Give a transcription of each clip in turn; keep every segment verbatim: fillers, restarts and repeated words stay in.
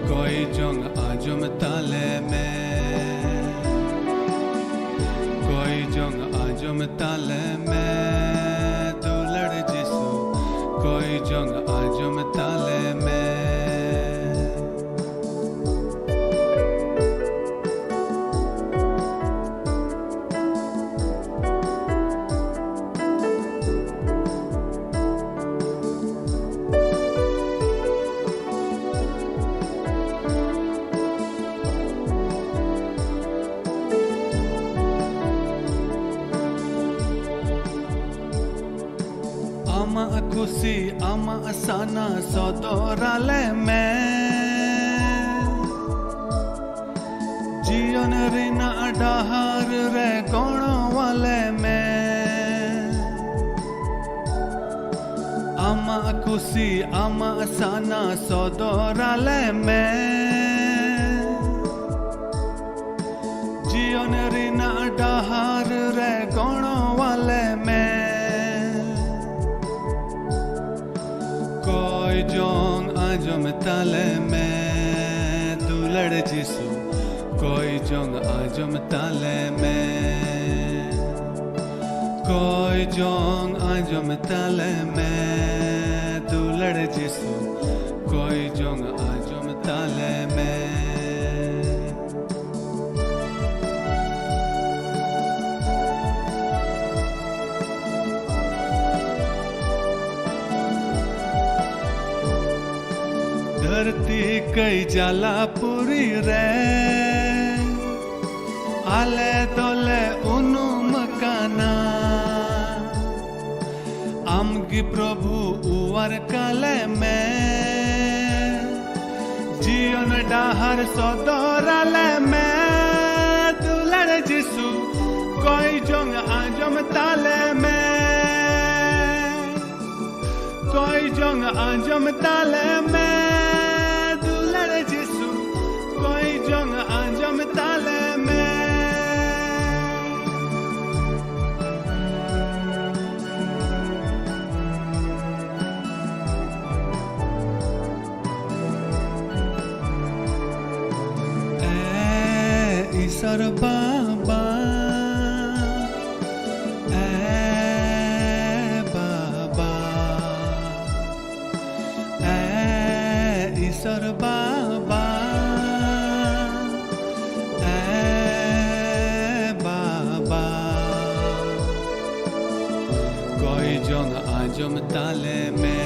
ᱠᱚᱭ ᱡᱚᱝ ᱟᱸᱡᱚᱢ ᱛᱟᱞᱮ ᱢᱮ, ᱠᱚᱭ ᱡᱚᱝ ᱟᱸᱡᱚᱢ ᱛᱟᱞᱮ ᱢᱮ, ᱫᱩᱞᱟᱹᱲ ᱡᱤᱥᱩ, ᱠᱚᱭ ᱡᱚᱝ ᱟᱸᱡᱚᱢ ᱛᱟᱞᱮ ᱢᱮ᱾ ᱟᱢᱟᱜ ᱠᱩᱥᱤ, ᱟᱢᱟᱜ ᱥᱟᱱᱟ ᱥᱚᱫᱚᱨ ᱟᱞᱮ ᱢᱮ᱾ ᱡᱤᱭᱚᱱ ᱨᱮᱱᱟᱜ ᱰᱟᱦᱟᱨ ᱨᱮ ᱜᱚᱲᱚ ᱟᱞᱮ ᱢᱮ᱾ ᱟᱢᱟᱜ ᱠᱩᱥᱤ, ᱟᱢᱟᱜ ᱥᱟᱱᱟ ᱥᱚᱫᱚᱨ ᱟᱞᱮ ᱢᱮ᱾ ᱡᱤᱭᱚᱱ ᱨᱮᱱᱟᱜ ᱰᱟᱦᱟᱨ ᱨᱮ ᱜᱚᱲᱚ ᱟᱞᱮ ᱢᱮ᱾ ᱠᱚᱭ ᱡᱚᱝ ᱟᱸᱡᱚᱢ ᱛᱟᱞᱮ ᱢᱮ, ᱫᱩᱞᱟᱹᱲ ᱡᱤᱥᱩ, ᱠᱚᱭ ᱡᱚᱝ ᱟᱸᱡᱚᱢ ᱛᱟᱞᱮ ᱢᱮ, ᱠᱚᱭ ᱡᱚᱝ ᱟᱸᱡᱚᱢ ᱛᱟᱞᱮ ᱢᱮ, ᱫᱩᱞᱟᱹᱲ ᱡᱤᱥᱩ, ᱠᱚᱭ ᱡᱚᱝ ᱟᱸᱡᱚᱢ ᱛᱟᱞᱮ ᱢᱮ᱾ ᱫᱷᱟᱹᱨᱛᱤ ᱠᱟᱹᱭ ᱡᱟᱞᱟᱯᱩᱨᱤ ᱨᱮ ᱟᱞᱮ ᱫᱚᱞᱮ ᱩᱱᱩᱢ ᱠᱟᱱᱟ᱾ ᱟᱢ ᱜᱮ ᱯᱨᱚᱵᱷᱩ ᱚᱣᱟᱨ ᱠᱟᱞᱮ ᱢᱮ, ᱡᱤᱭᱚᱱ ᱰᱟᱦᱟᱨ ᱥᱚᱫᱚᱨ ᱟᱞᱮ ᱢᱮ, ᱫᱩᱞᱟᱹᱲ ᱡᱤᱥᱩ ᱠᱚᱭ ᱡᱚᱝ ᱟᱸᱡᱚᱢ ᱛᱟᱞᱮ ᱢᱮ, ᱠᱚᱭ ᱡᱚᱝ ᱟᱸᱡᱚᱢ ᱛᱟᱞᱮ ᱢᱮ, ᱫᱩᱞᱟᱹᱲ ᱡᱤᱥᱩ ᱠᱚᱭ ᱡᱚᱝ ᱟᱸᱡᱚᱢ ᱛᱟᱞᱮ ᱢᱮ᱾ ᱥᱚᱨ ᱵᱟᱵᱟ, ᱮ ᱵᱟᱵᱟ, ᱮ ᱤᱥᱚᱨ ᱵᱟᱵᱟ, ᱮ ᱵᱟᱵᱟ, ᱠᱚᱭ ᱡᱚᱝ ᱟᱸᱡᱚᱢ ᱛᱟᱞᱮ ᱢᱮ᱾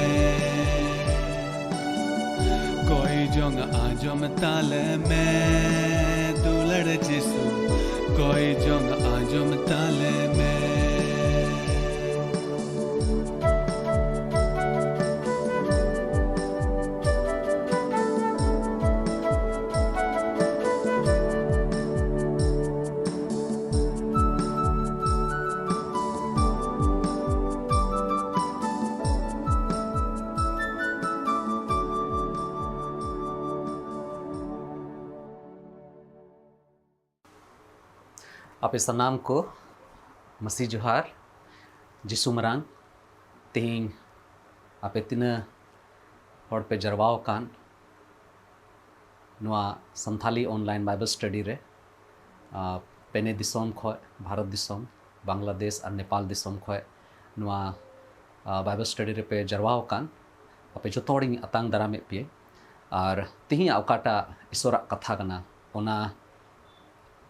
ᱠᱚᱭ ᱡᱚᱝ ᱟᱸᱡᱚᱢ ᱛᱟᱞᱮ ᱢᱮ, ᱫᱩᱞᱟᱹᱲ ᱡᱤᱥᱩ, ᱠᱚᱭ ᱡᱚᱝ ᱟᱸᱡᱚᱢ ᱛᱟᱞᱮ ᱢᱮ᱾ ᱟᱯᱮ ᱥᱟᱱᱟᱢ ᱠᱚ ᱢᱟᱹᱥᱤ ᱡᱚᱦᱟᱨ, ᱡᱤᱥᱩ ᱢᱟᱨᱟᱝ᱾ ᱛᱮᱦᱮᱧ ᱟᱯᱮ ᱛᱤᱱᱟᱹᱜ ᱦᱚᱲ ᱯᱮ ᱡᱟᱨᱣᱟ ᱟᱠᱟᱱ ᱱᱚᱣᱟ ᱥᱟᱱᱛᱷᱟᱞᱤ online Bible study ᱨᱮ, ᱟᱨ ᱯᱮᱱᱮ ᱫᱤᱥᱚᱢ ᱠᱷᱚᱱ, ᱵᱷᱟᱨᱚᱛ ᱫᱤᱥᱚᱢ, ᱵᱟᱝᱞᱟᱫᱮᱥ ᱟᱨ ᱱᱮᱯᱟᱞ ᱫᱤᱥᱚᱢ ᱠᱷᱚᱱ ᱱᱚᱣᱟ, ᱟᱨ, Bible study ᱨᱮᱯᱮ ᱡᱟᱨᱣᱟ ᱟᱠᱟᱱ, ᱟᱯᱮ ᱡᱚᱛᱚ ᱦᱚᱲᱤᱧ ᱟᱛᱟᱝ ᱫᱟᱨᱟᱢᱮᱫ ᱯᱮᱭᱟ᱾ ᱟᱨ ᱛᱮᱦᱮᱧᱟᱜ ᱚᱠᱟᱴᱟᱜ ᱤᱥᱚᱨᱟᱜ ᱠᱟᱛᱷᱟ ᱠᱟᱱᱟ, ᱚᱱᱟ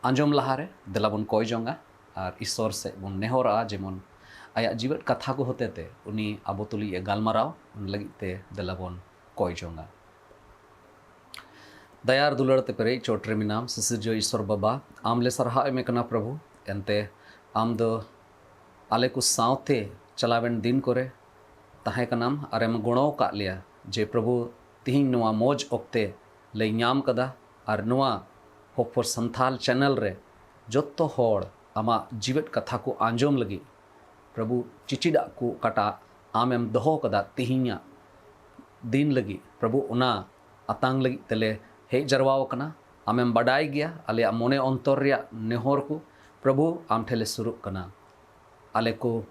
ᱟᱸᱡᱚᱢ ᱞᱟᱦᱟᱨᱮ ᱫᱮᱞᱟ ᱵᱚᱱ ᱠᱚᱭ ᱡᱚᱝᱟ ᱟᱨ ᱤᱥᱚᱨ ᱥᱮᱫ ᱵᱚᱱ ᱱᱮᱦᱚᱨᱚᱜᱼᱟ, ᱡᱮᱢᱚᱱ ᱟᱭᱟᱜ ᱡᱤᱣᱮᱫ ᱠᱟᱛᱷᱟ ᱠᱚ ᱦᱚᱛᱮᱛᱮ ᱩᱱᱤ ᱟᱵᱚ ᱛᱩᱞᱩᱡ ᱮ ᱜᱟᱞᱢᱟᱨᱟᱣ᱾ ᱚᱱᱟ ᱞᱟᱹᱜᱤᱫ ᱛᱮ ᱫᱮᱞᱟ ᱵᱚᱱ ᱠᱚᱭ ᱡᱚᱝᱟ᱾ ᱫᱟᱭᱟ ᱟᱨ ᱫᱩᱞᱟᱹᱲ ᱛᱮ ᱯᱮᱨᱮᱡ ᱪᱚᱴ ᱨᱮ ᱢᱮᱱᱟᱢ, ᱥᱤᱥᱤᱨᱡᱟᱹᱣᱤᱡ ᱤᱥᱚᱨ ᱵᱟᱵᱟ, ᱟᱢ ᱞᱮ ᱥᱟᱨᱦᱟᱣ ᱮᱢᱮ ᱠᱟᱱᱟ ᱯᱨᱚᱵᱷᱩ᱾ ᱮᱱᱛᱮ ᱟᱢ ᱫᱚ ᱟᱞᱮ ᱠᱚ ᱥᱟᱶᱛᱮ ᱪᱟᱞᱟᱣᱮᱱ ᱫᱤᱱ ᱠᱚᱨᱮ ᱛᱟᱦᱮᱸ ᱠᱟᱱᱟᱢ ᱟᱨᱮᱢ ᱜᱚᱲᱚ ᱟᱠᱟᱫ ᱞᱮᱭᱟ, ᱡᱮ ᱯᱨᱚᱵᱷᱩ, ᱛᱤᱦᱤᱧ ᱱᱚᱣᱟ ᱢᱚᱡᱽ ᱚᱠᱛᱮ ᱞᱮ ᱧᱟᱢ ᱠᱟᱫᱟ ᱟᱨ ᱱᱚᱣᱟ Hope for Santhal channel ᱨᱮ ᱡᱚᱛᱚ ᱦᱚᱲ ᱟᱢᱟᱜ ᱡᱤᱣᱮᱫ ᱠᱟᱛᱷᱟ ᱠᱚ ᱟᱸᱡᱚᱢ ᱞᱟᱹᱜᱤᱫ, ᱯᱨᱚᱵᱷᱩ, ᱪᱤᱪᱤᱰᱟᱜ ᱠᱚ ᱚᱠᱟᱴᱟᱜ ᱟᱢᱮᱢ ᱫᱚᱦᱚ ᱠᱟᱫᱟ ᱛᱤᱦᱤᱧᱟᱜ ᱫᱤᱱ ᱞᱟᱹᱜᱤᱫ, ᱯᱨᱚᱵᱷᱩ, ᱚᱱᱟ ᱟᱛᱟᱝ ᱞᱟᱹᱜᱤᱫ ᱛᱮᱞᱮ ᱦᱮᱡ ᱡᱟᱨᱣᱟ ᱟᱠᱟᱱᱟ᱾ ᱟᱢᱮᱢ ᱵᱟᱰᱟᱭ ᱜᱮᱭᱟ ᱟᱞᱮᱭᱟᱜ ᱢᱚᱱᱮ ᱚᱱᱛᱚᱨ ᱨᱮᱭᱟᱜ ᱱᱮᱦᱚᱨ ᱠᱚ᱾ ᱯᱨᱚᱵᱷᱩ, ᱟᱢ ᱴᱷᱮᱱ ᱞᱮ ᱥᱩᱨᱩᱜ ᱠᱟᱱᱟ᱾ ᱟᱞᱮ ᱠᱚ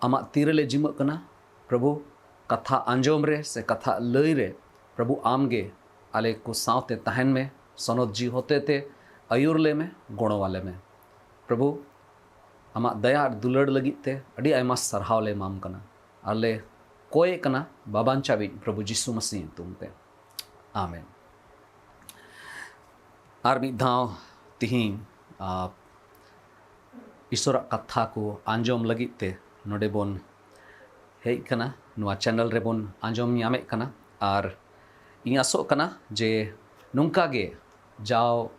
ᱟᱢᱟᱜ ᱛᱤ ᱨᱮᱞᱮ ᱡᱤᱢᱟᱹᱜ ᱠᱟᱱᱟ᱾ ᱯᱨᱚᱵᱷᱩ, ᱠᱟᱛᱷᱟ ᱟᱸᱡᱚᱢ ᱨᱮ ᱥᱮ ᱠᱟᱛᱷᱟ ᱞᱟᱹᱭ ᱨᱮ, ᱯᱨᱚᱵᱷᱩ, ᱟᱢ ᱜᱮ ᱟᱞᱮ ᱠᱚ ᱥᱟᱶᱛᱮ ᱛᱟᱦᱮᱱ ᱢᱮ᱾ ᱥᱚᱱᱚᱛ ᱡᱤᱣᱤ ᱦᱚᱛᱮᱛᱮ ᱟᱹᱭᱩᱨ ᱞᱮᱢᱮ, ᱜᱚᱲᱚ ᱟᱞᱮ ᱢᱮ᱾ ᱯᱨᱚᱵᱷᱩ, ᱟᱢᱟᱜ ᱫᱟᱭᱟ ᱟᱨ ᱫᱩᱞᱟᱹᱲ ᱞᱟᱹᱜᱤᱫ ᱛᱮ ᱟᱹᱰᱤ ᱟᱭᱢᱟ ᱥᱟᱨᱦᱟᱣ ᱞᱮ ᱮᱢᱟᱢ ᱠᱟᱱᱟ ᱟᱨ ᱞᱮ ᱠᱚᱭᱮᱜ ᱠᱟᱱᱟ ᱵᱟᱵᱟᱧᱪᱟᱣᱤᱡ ᱯᱨᱚᱵᱷᱩ ᱡᱤᱥᱩ ᱢᱟᱥᱤ ᱧᱩᱛᱩᱢ ᱛᱮ᱾ ᱟᱢᱮᱱ᱾ ᱟᱨ ᱢᱤᱫ ᱫᱷᱟᱣ ᱛᱤᱦᱤᱧ, ᱟ, ᱤᱥᱚᱨᱟᱜ ᱠᱟᱛᱷᱟ ᱠᱚ ᱟᱸᱡᱚᱢ ᱞᱟᱹᱜᱤᱫ ᱛᱮ ᱱᱚᱰᱮ ᱵᱚᱱ ᱦᱮᱡ ᱠᱟᱱᱟ, ᱱᱚᱣᱟ channel ᱨᱮᱵᱚᱱ ᱟᱸᱡᱚᱢ ᱧᱟᱢᱮᱫ ᱠᱟᱱᱟ᱾ ᱟᱨ ᱤᱧ ᱟᱥᱚᱜ ᱠᱟᱱᱟ ᱡᱮ ᱱᱚᱝᱠᱟ ᱜᱮ ᱡᱟᱣ,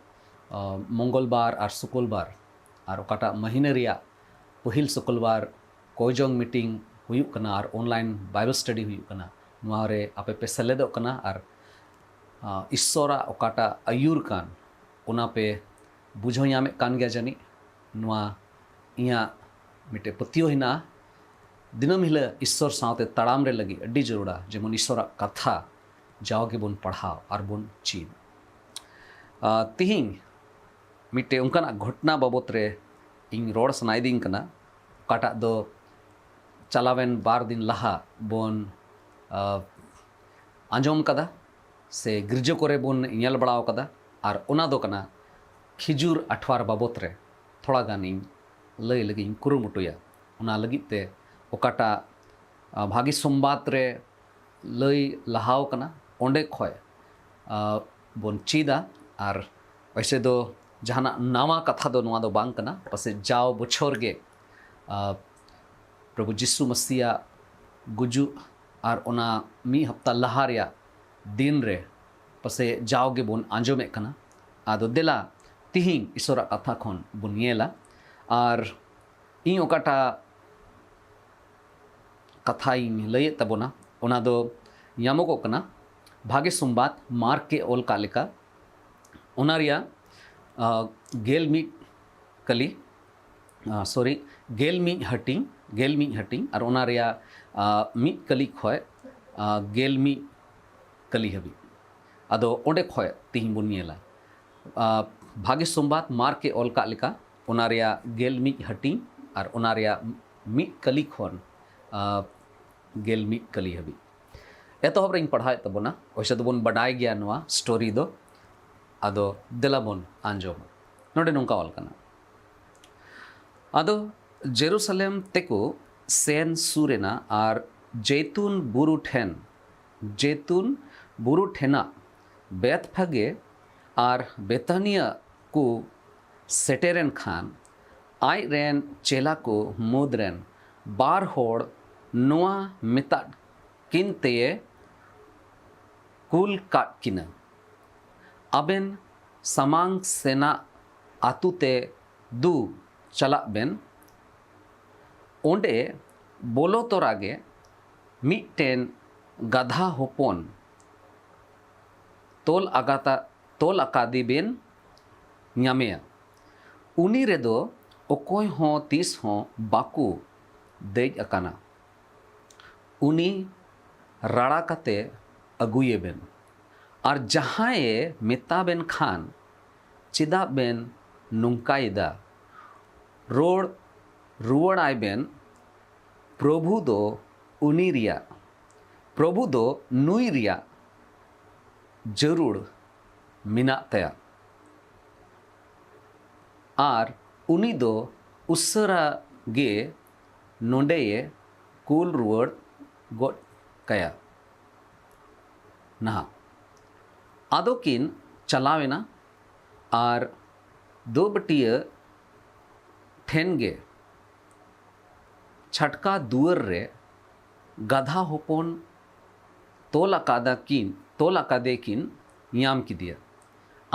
ᱟ, ᱢᱚᱝᱜᱚᱞᱵᱟᱨ ᱟᱨ ᱥᱩᱠᱩᱞᱵᱟᱨ ᱟᱨ ᱚᱠᱟᱴᱟᱜ ᱢᱟᱹᱦᱤᱱᱟᱹ ᱨᱮᱭᱟᱜ ᱯᱟᱹᱦᱤᱞ ᱥᱩᱠᱩᱞᱵᱟᱨ ᱠᱚᱭᱡᱚᱝ meeting ᱦᱩᱭᱩᱜ ᱠᱟᱱᱟ ᱟᱨ online Bible study ᱦᱩᱭᱩᱜ ᱠᱟᱱᱟ, ᱱᱚᱣᱟ ᱨᱮ ᱟᱯᱮ ᱯᱮ ᱥᱮᱞᱮᱫᱚᱜ ᱠᱟᱱᱟ ᱟᱨ, ᱟ, ᱤᱥᱚᱨᱟᱜ ᱚᱠᱟᱴᱟᱜ ᱟᱹᱭᱩᱨ ᱠᱟᱱ, ᱚᱱᱟ ᱯᱮ ᱵᱩᱡᱷᱟᱹᱣ ᱧᱟᱢᱮᱫ ᱠᱟᱱ ᱜᱮᱭᱟ ᱡᱟᱹᱱᱤᱡ᱾ ᱱᱚᱣᱟ ᱤᱧᱟᱹᱜ ᱢᱤᱫᱴᱮᱡ ᱯᱟᱹᱛᱭᱟᱹᱣ ᱦᱮᱱᱟᱜᱼᱟ, ᱫᱤᱱᱟᱹᱢ ᱦᱤᱞᱳᱜ ᱤᱥᱚᱨ ᱥᱟᱶᱛᱮ ᱛᱟᱲᱟᱢ ᱨᱮ ᱞᱟᱹᱜᱤᱫ ᱟᱹᱰᱤ ᱡᱟᱹᱨᱩᱲᱟ, ᱡᱮᱢᱚᱱ ᱤᱥᱚᱨᱟᱜ ᱠᱟᱛᱷᱟ ᱡᱟᱣ ᱜᱮᱵᱚᱱ ᱯᱟᱲᱦᱟᱣ ᱟᱨ ᱵᱚᱱ ᱪᱮᱫ᱾ ᱟ, ᱛᱤᱦᱤᱧ ᱢᱤᱫᱴᱮᱡ ᱚᱱᱠᱟᱱᱟᱜ ᱜᱷᱚᱴᱱᱟ ᱵᱟᱵᱚᱛ ᱨᱮ ᱤᱧ ᱨᱚᱲ ᱥᱟᱱᱟᱭᱮᱫᱤᱧ ᱠᱟᱱᱟ, ᱚᱠᱟᱴᱟᱜ ᱫᱚ ᱪᱟᱞᱟᱣᱮᱱ ᱵᱟᱨ ᱫᱤᱱ ᱞᱟᱦᱟ ᱵᱚᱱ, ᱟ, ᱟᱸᱡᱚᱢ ᱠᱟᱫᱟ ᱥᱮ ᱜᱤᱨᱡᱟᱹ ᱠᱚᱨᱮ ᱵᱚᱱ ᱧᱮᱞ ᱵᱟᱲᱟᱣ ᱠᱟᱫᱟ᱾ ᱟᱨ ᱚᱱᱟ ᱫᱚ ᱠᱟᱱᱟ ᱠᱷᱤᱡᱩᱨ ᱟᱴᱷᱣᱟᱨ ᱵᱟᱵᱚᱛ ᱨᱮ ᱛᱷᱚᱲᱟ ᱜᱟᱱ ᱤᱧ ᱞᱟᱹᱭ ᱞᱟᱹᱜᱤᱫ ᱤᱧ ᱠᱩᱨᱩᱢᱩᱴᱩᱭᱟ᱾ ᱚᱱᱟ ᱞᱟᱹᱜᱤᱫ ᱛᱮ ᱚᱠᱟᱴᱟᱜ, ᱟ, ᱵᱷᱟᱜᱤ ᱥᱚᱢᱵᱟᱫ ᱨᱮ ᱞᱟᱹᱭ ᱞᱟᱦᱟᱣ ᱠᱟᱱᱟ, ᱚᱸᱰᱮ ᱠᱷᱚᱡ, ᱟ, ᱵᱚᱱ ᱪᱮᱫᱟ᱾ ᱟᱨ ᱣᱮᱥᱮ ᱫᱚ ᱡᱟᱦᱟᱱᱟᱜ ᱱᱟᱣᱟ ᱠᱟᱛᱷᱟ ᱫᱚ ᱱᱚᱣᱟ ᱫᱚ ᱵᱟᱝ ᱠᱟᱱᱟ, ᱯᱟᱥᱮᱡ ᱡᱟᱣ ᱵᱚᱪᱷᱚᱨ ᱜᱮ, ᱟ, ᱯᱨᱚᱵᱷᱩ ᱡᱤᱥᱩ ᱢᱟᱥᱤᱭᱟᱜ ᱜᱩᱡᱩᱜ ᱟᱨ ᱚᱱᱟ ᱢᱤᱫ ᱦᱟᱯᱛᱟ ᱞᱟᱦᱟ ᱨᱮᱭᱟᱜ ᱫᱤᱱ ᱨᱮ ᱯᱟᱥᱮᱡ ᱡᱟᱣ ᱜᱮᱵᱚᱱ ᱟᱸᱡᱚᱢᱮᱫ ᱠᱟᱱᱟ᱾ ᱟᱫᱚ ᱫᱮᱞᱟ, ᱛᱤᱦᱤᱧ ᱤᱥᱚᱨᱟᱜ ᱠᱟᱛᱷᱟ ᱠᱷᱚᱱ ᱵᱚᱱ ᱧᱮᱞᱟ᱾ ᱟᱨ ᱤᱧ ᱚᱠᱟᱴᱟᱜ ᱠᱟᱛᱷᱟᱧ ᱞᱟᱹᱭᱮᱫ ᱛᱟᱵᱚᱱᱟ, ᱚᱱᱟ ᱫᱚ ᱧᱟᱢᱚᱜᱚᱜ ᱠᱟᱱᱟ ᱵᱷᱟᱜᱮ ᱥᱚᱢᱵᱟᱫ ᱢᱟᱨᱠ ᱮ ᱚᱞ ᱠᱟᱜ ᱞᱮᱠᱟ, ᱚᱱᱟ ᱨᱮᱭᱟᱜ, ᱟ, ᱜᱮᱞ ᱢᱤᱫ ᱠᱟᱹᱞᱤ, ᱟ, sorry, ᱜᱮᱞ ᱢᱤᱫ ᱦᱟᱹᱴᱤᱧ, ᱜᱮᱞ ᱢᱤᱫ ᱦᱟᱹᱴᱤᱧ, ᱟᱨ ᱚᱱᱟ ᱨᱮᱭᱟᱜ, ᱟ, ᱢᱤᱫ ᱠᱟᱹᱞᱤ ᱠᱷᱚᱡ, ᱟ, ᱜᱮᱞ ᱢᱤᱫ ᱠᱟᱹᱞᱤ ᱦᱟᱹᱵᱤᱡ᱾ ᱟᱫᱚ ᱚᱸᱰᱮ ᱠᱷᱚᱡ ᱛᱤᱦᱤᱧ ᱵᱚᱱ ᱧᱮᱞᱟ, ᱟ, ᱵᱷᱟᱜᱮ ᱥᱚᱢᱵᱟᱫ ᱢᱟᱨᱠ ᱮ ᱚᱞ ᱠᱟᱜ ᱞᱮᱠᱟ, ᱚᱱᱟ ᱨᱮᱭᱟᱜ ᱜᱮᱞ ᱢᱤᱫ ᱦᱟᱹᱴᱤᱧ ᱟᱨ ᱚᱱᱟ ᱨᱮᱭᱟᱜ ᱢᱤᱫ ᱠᱟᱹᱞᱤ ᱠᱷᱚᱱ, ᱟ, ᱜᱮᱞ ᱢᱤᱫ ᱠᱟᱹᱞᱤ ᱦᱟᱹᱵᱤᱡ᱾ ᱮᱛᱚᱦᱚᱵ ᱨᱮᱧ ᱯᱟᱲᱦᱟᱣᱮᱫ ᱛᱟᱵᱚᱱᱟ᱾ ᱚᱭᱥᱮ ᱫᱚᱵᱚᱱ ᱵᱟᱰᱟᱭ ᱜᱮᱭᱟ ᱱᱚᱣᱟ story ᱫᱚ᱾ ᱟᱫᱚ ᱫᱮᱞᱟ ᱵᱚᱱ ᱟᱸᱡᱚᱢᱟ᱾ ᱱᱚᱰᱮ ᱱᱚᱝᱠᱟ ᱚᱞ ᱠᱟᱱᱟ, ᱟᱫᱚ ᱡᱮᱨᱩᱥᱟᱞᱮᱢ ᱛᱮᱠᱚ ᱥᱮᱱ ᱥᱩᱨ ᱮᱱᱟ ᱟᱨ ᱡᱮᱛᱩᱱ ᱵᱩᱨᱩ ᱴᱷᱮᱱ, ᱡᱮᱛᱩᱱ ᱵᱩᱨᱩ ᱴᱷᱮᱱᱟᱜ ᱵᱮᱛᱯᱷᱟᱜᱮ ᱟᱨ ᱵᱮᱛᱟᱱᱤᱭᱟ ᱠᱚ ᱥᱮᱴᱮᱨᱮᱱ ᱠᱷᱟᱱ, ᱟᱡ ᱨᱮᱱ ᱪᱮᱞᱟ ᱠᱚ ᱢᱩᱫᱽ ᱨᱮᱱ ᱵᱟᱨ ᱦᱚᱲ ᱱᱚᱣᱟ ᱢᱮᱛᱟᱫ ᱠᱤᱱ ᱛᱮᱭᱮ ᱠᱩᱞ ᱠᱟᱫ ᱠᱤᱱᱟ, "ᱟᱵᱮᱱ ᱥᱟᱢᱟᱝ ᱥᱮᱱᱟᱜ ᱟᱹᱛᱩ ᱛᱮ ᱫᱩ ᱪᱟᱞᱟᱜ ᱵᱮᱱ᱾ ᱚᱸᱰᱮ ᱵᱚᱞᱚ ᱛᱚᱨᱟ ᱜᱮ ᱢᱤᱫᱴᱮᱱ ᱜᱟᱫᱷᱟ ᱦᱚᱯᱚᱱ ᱛᱚᱞ ᱟᱠᱟᱫᱟ, ᱛᱚᱞ ᱟᱠᱟᱫᱮ ᱵᱮᱱ ᱧᱟᱢᱮᱭᱟ᱾ ᱩᱱᱤ ᱨᱮᱫᱚ ᱚᱠᱚᱭ ᱦᱚᱸ ᱛᱤᱥ ᱦᱚᱸ ᱵᱟᱠᱚ ᱫᱮᱡ ᱟᱠᱟᱱᱟ᱾ ᱩᱱᱤ ᱨᱟᱲᱟ ᱠᱟᱛᱮ ᱟᱹᱜᱩᱭᱮᱵᱮᱱ᱾ ᱟᱨ ᱡᱟᱦᱟᱸᱭᱮ ᱢᱮᱛᱟ ᱵᱮᱱ ᱠᱷᱟᱱ, ᱪᱮᱫᱟᱜ ᱵᱮᱱ ᱱᱚᱝᱠᱟᱭᱮᱫᱟ? ᱨᱚᱲ ᱨᱩᱣᱟᱹᱲᱟᱭ ᱵᱮᱱ, ᱯᱨᱚᱵᱷᱩ ᱫᱚ ᱩᱱᱤ ᱨᱮᱭᱟᱜ, ᱯᱨᱚᱵᱷᱩ ᱫᱚ ᱱᱩᱭ ᱨᱮᱭᱟᱜ ᱡᱟᱹᱨᱩᱲ ᱢᱮᱱᱟᱜ ᱛᱟᱭᱟ, ᱟᱨ ᱩᱱᱤ ᱫᱚ ᱩᱥᱟᱹᱨᱟ ᱜᱮ ᱱᱚᱰᱮᱭᱮ ᱠᱩᱞ ᱨᱩᱣᱟᱹᱲ ᱜᱚᱫ ᱠᱟᱭᱟ ᱱᱟᱦᱟᱜ᱾ ᱟᱫᱚ ᱠᱤᱱ ᱪᱟᱞᱟᱣ ᱮᱱᱟ ᱟᱨ ᱫᱚᱵᱟᱹᱴᱤᱭᱟᱹ ᱴᱷᱮᱱ ᱜᱮ ᱪᱷᱟᱴᱠᱟ ᱫᱩᱣᱟᱹᱨ ᱨᱮ ᱜᱟᱫᱷᱟ ᱦᱚᱯᱚᱱ ᱛᱚᱞ ᱟᱠᱟᱫᱟ ᱠᱤᱱ, ᱛᱚᱞ ᱟᱠᱟᱫᱮ ᱠᱤᱱ ᱧᱟᱢ ᱠᱮᱫᱮᱭᱟ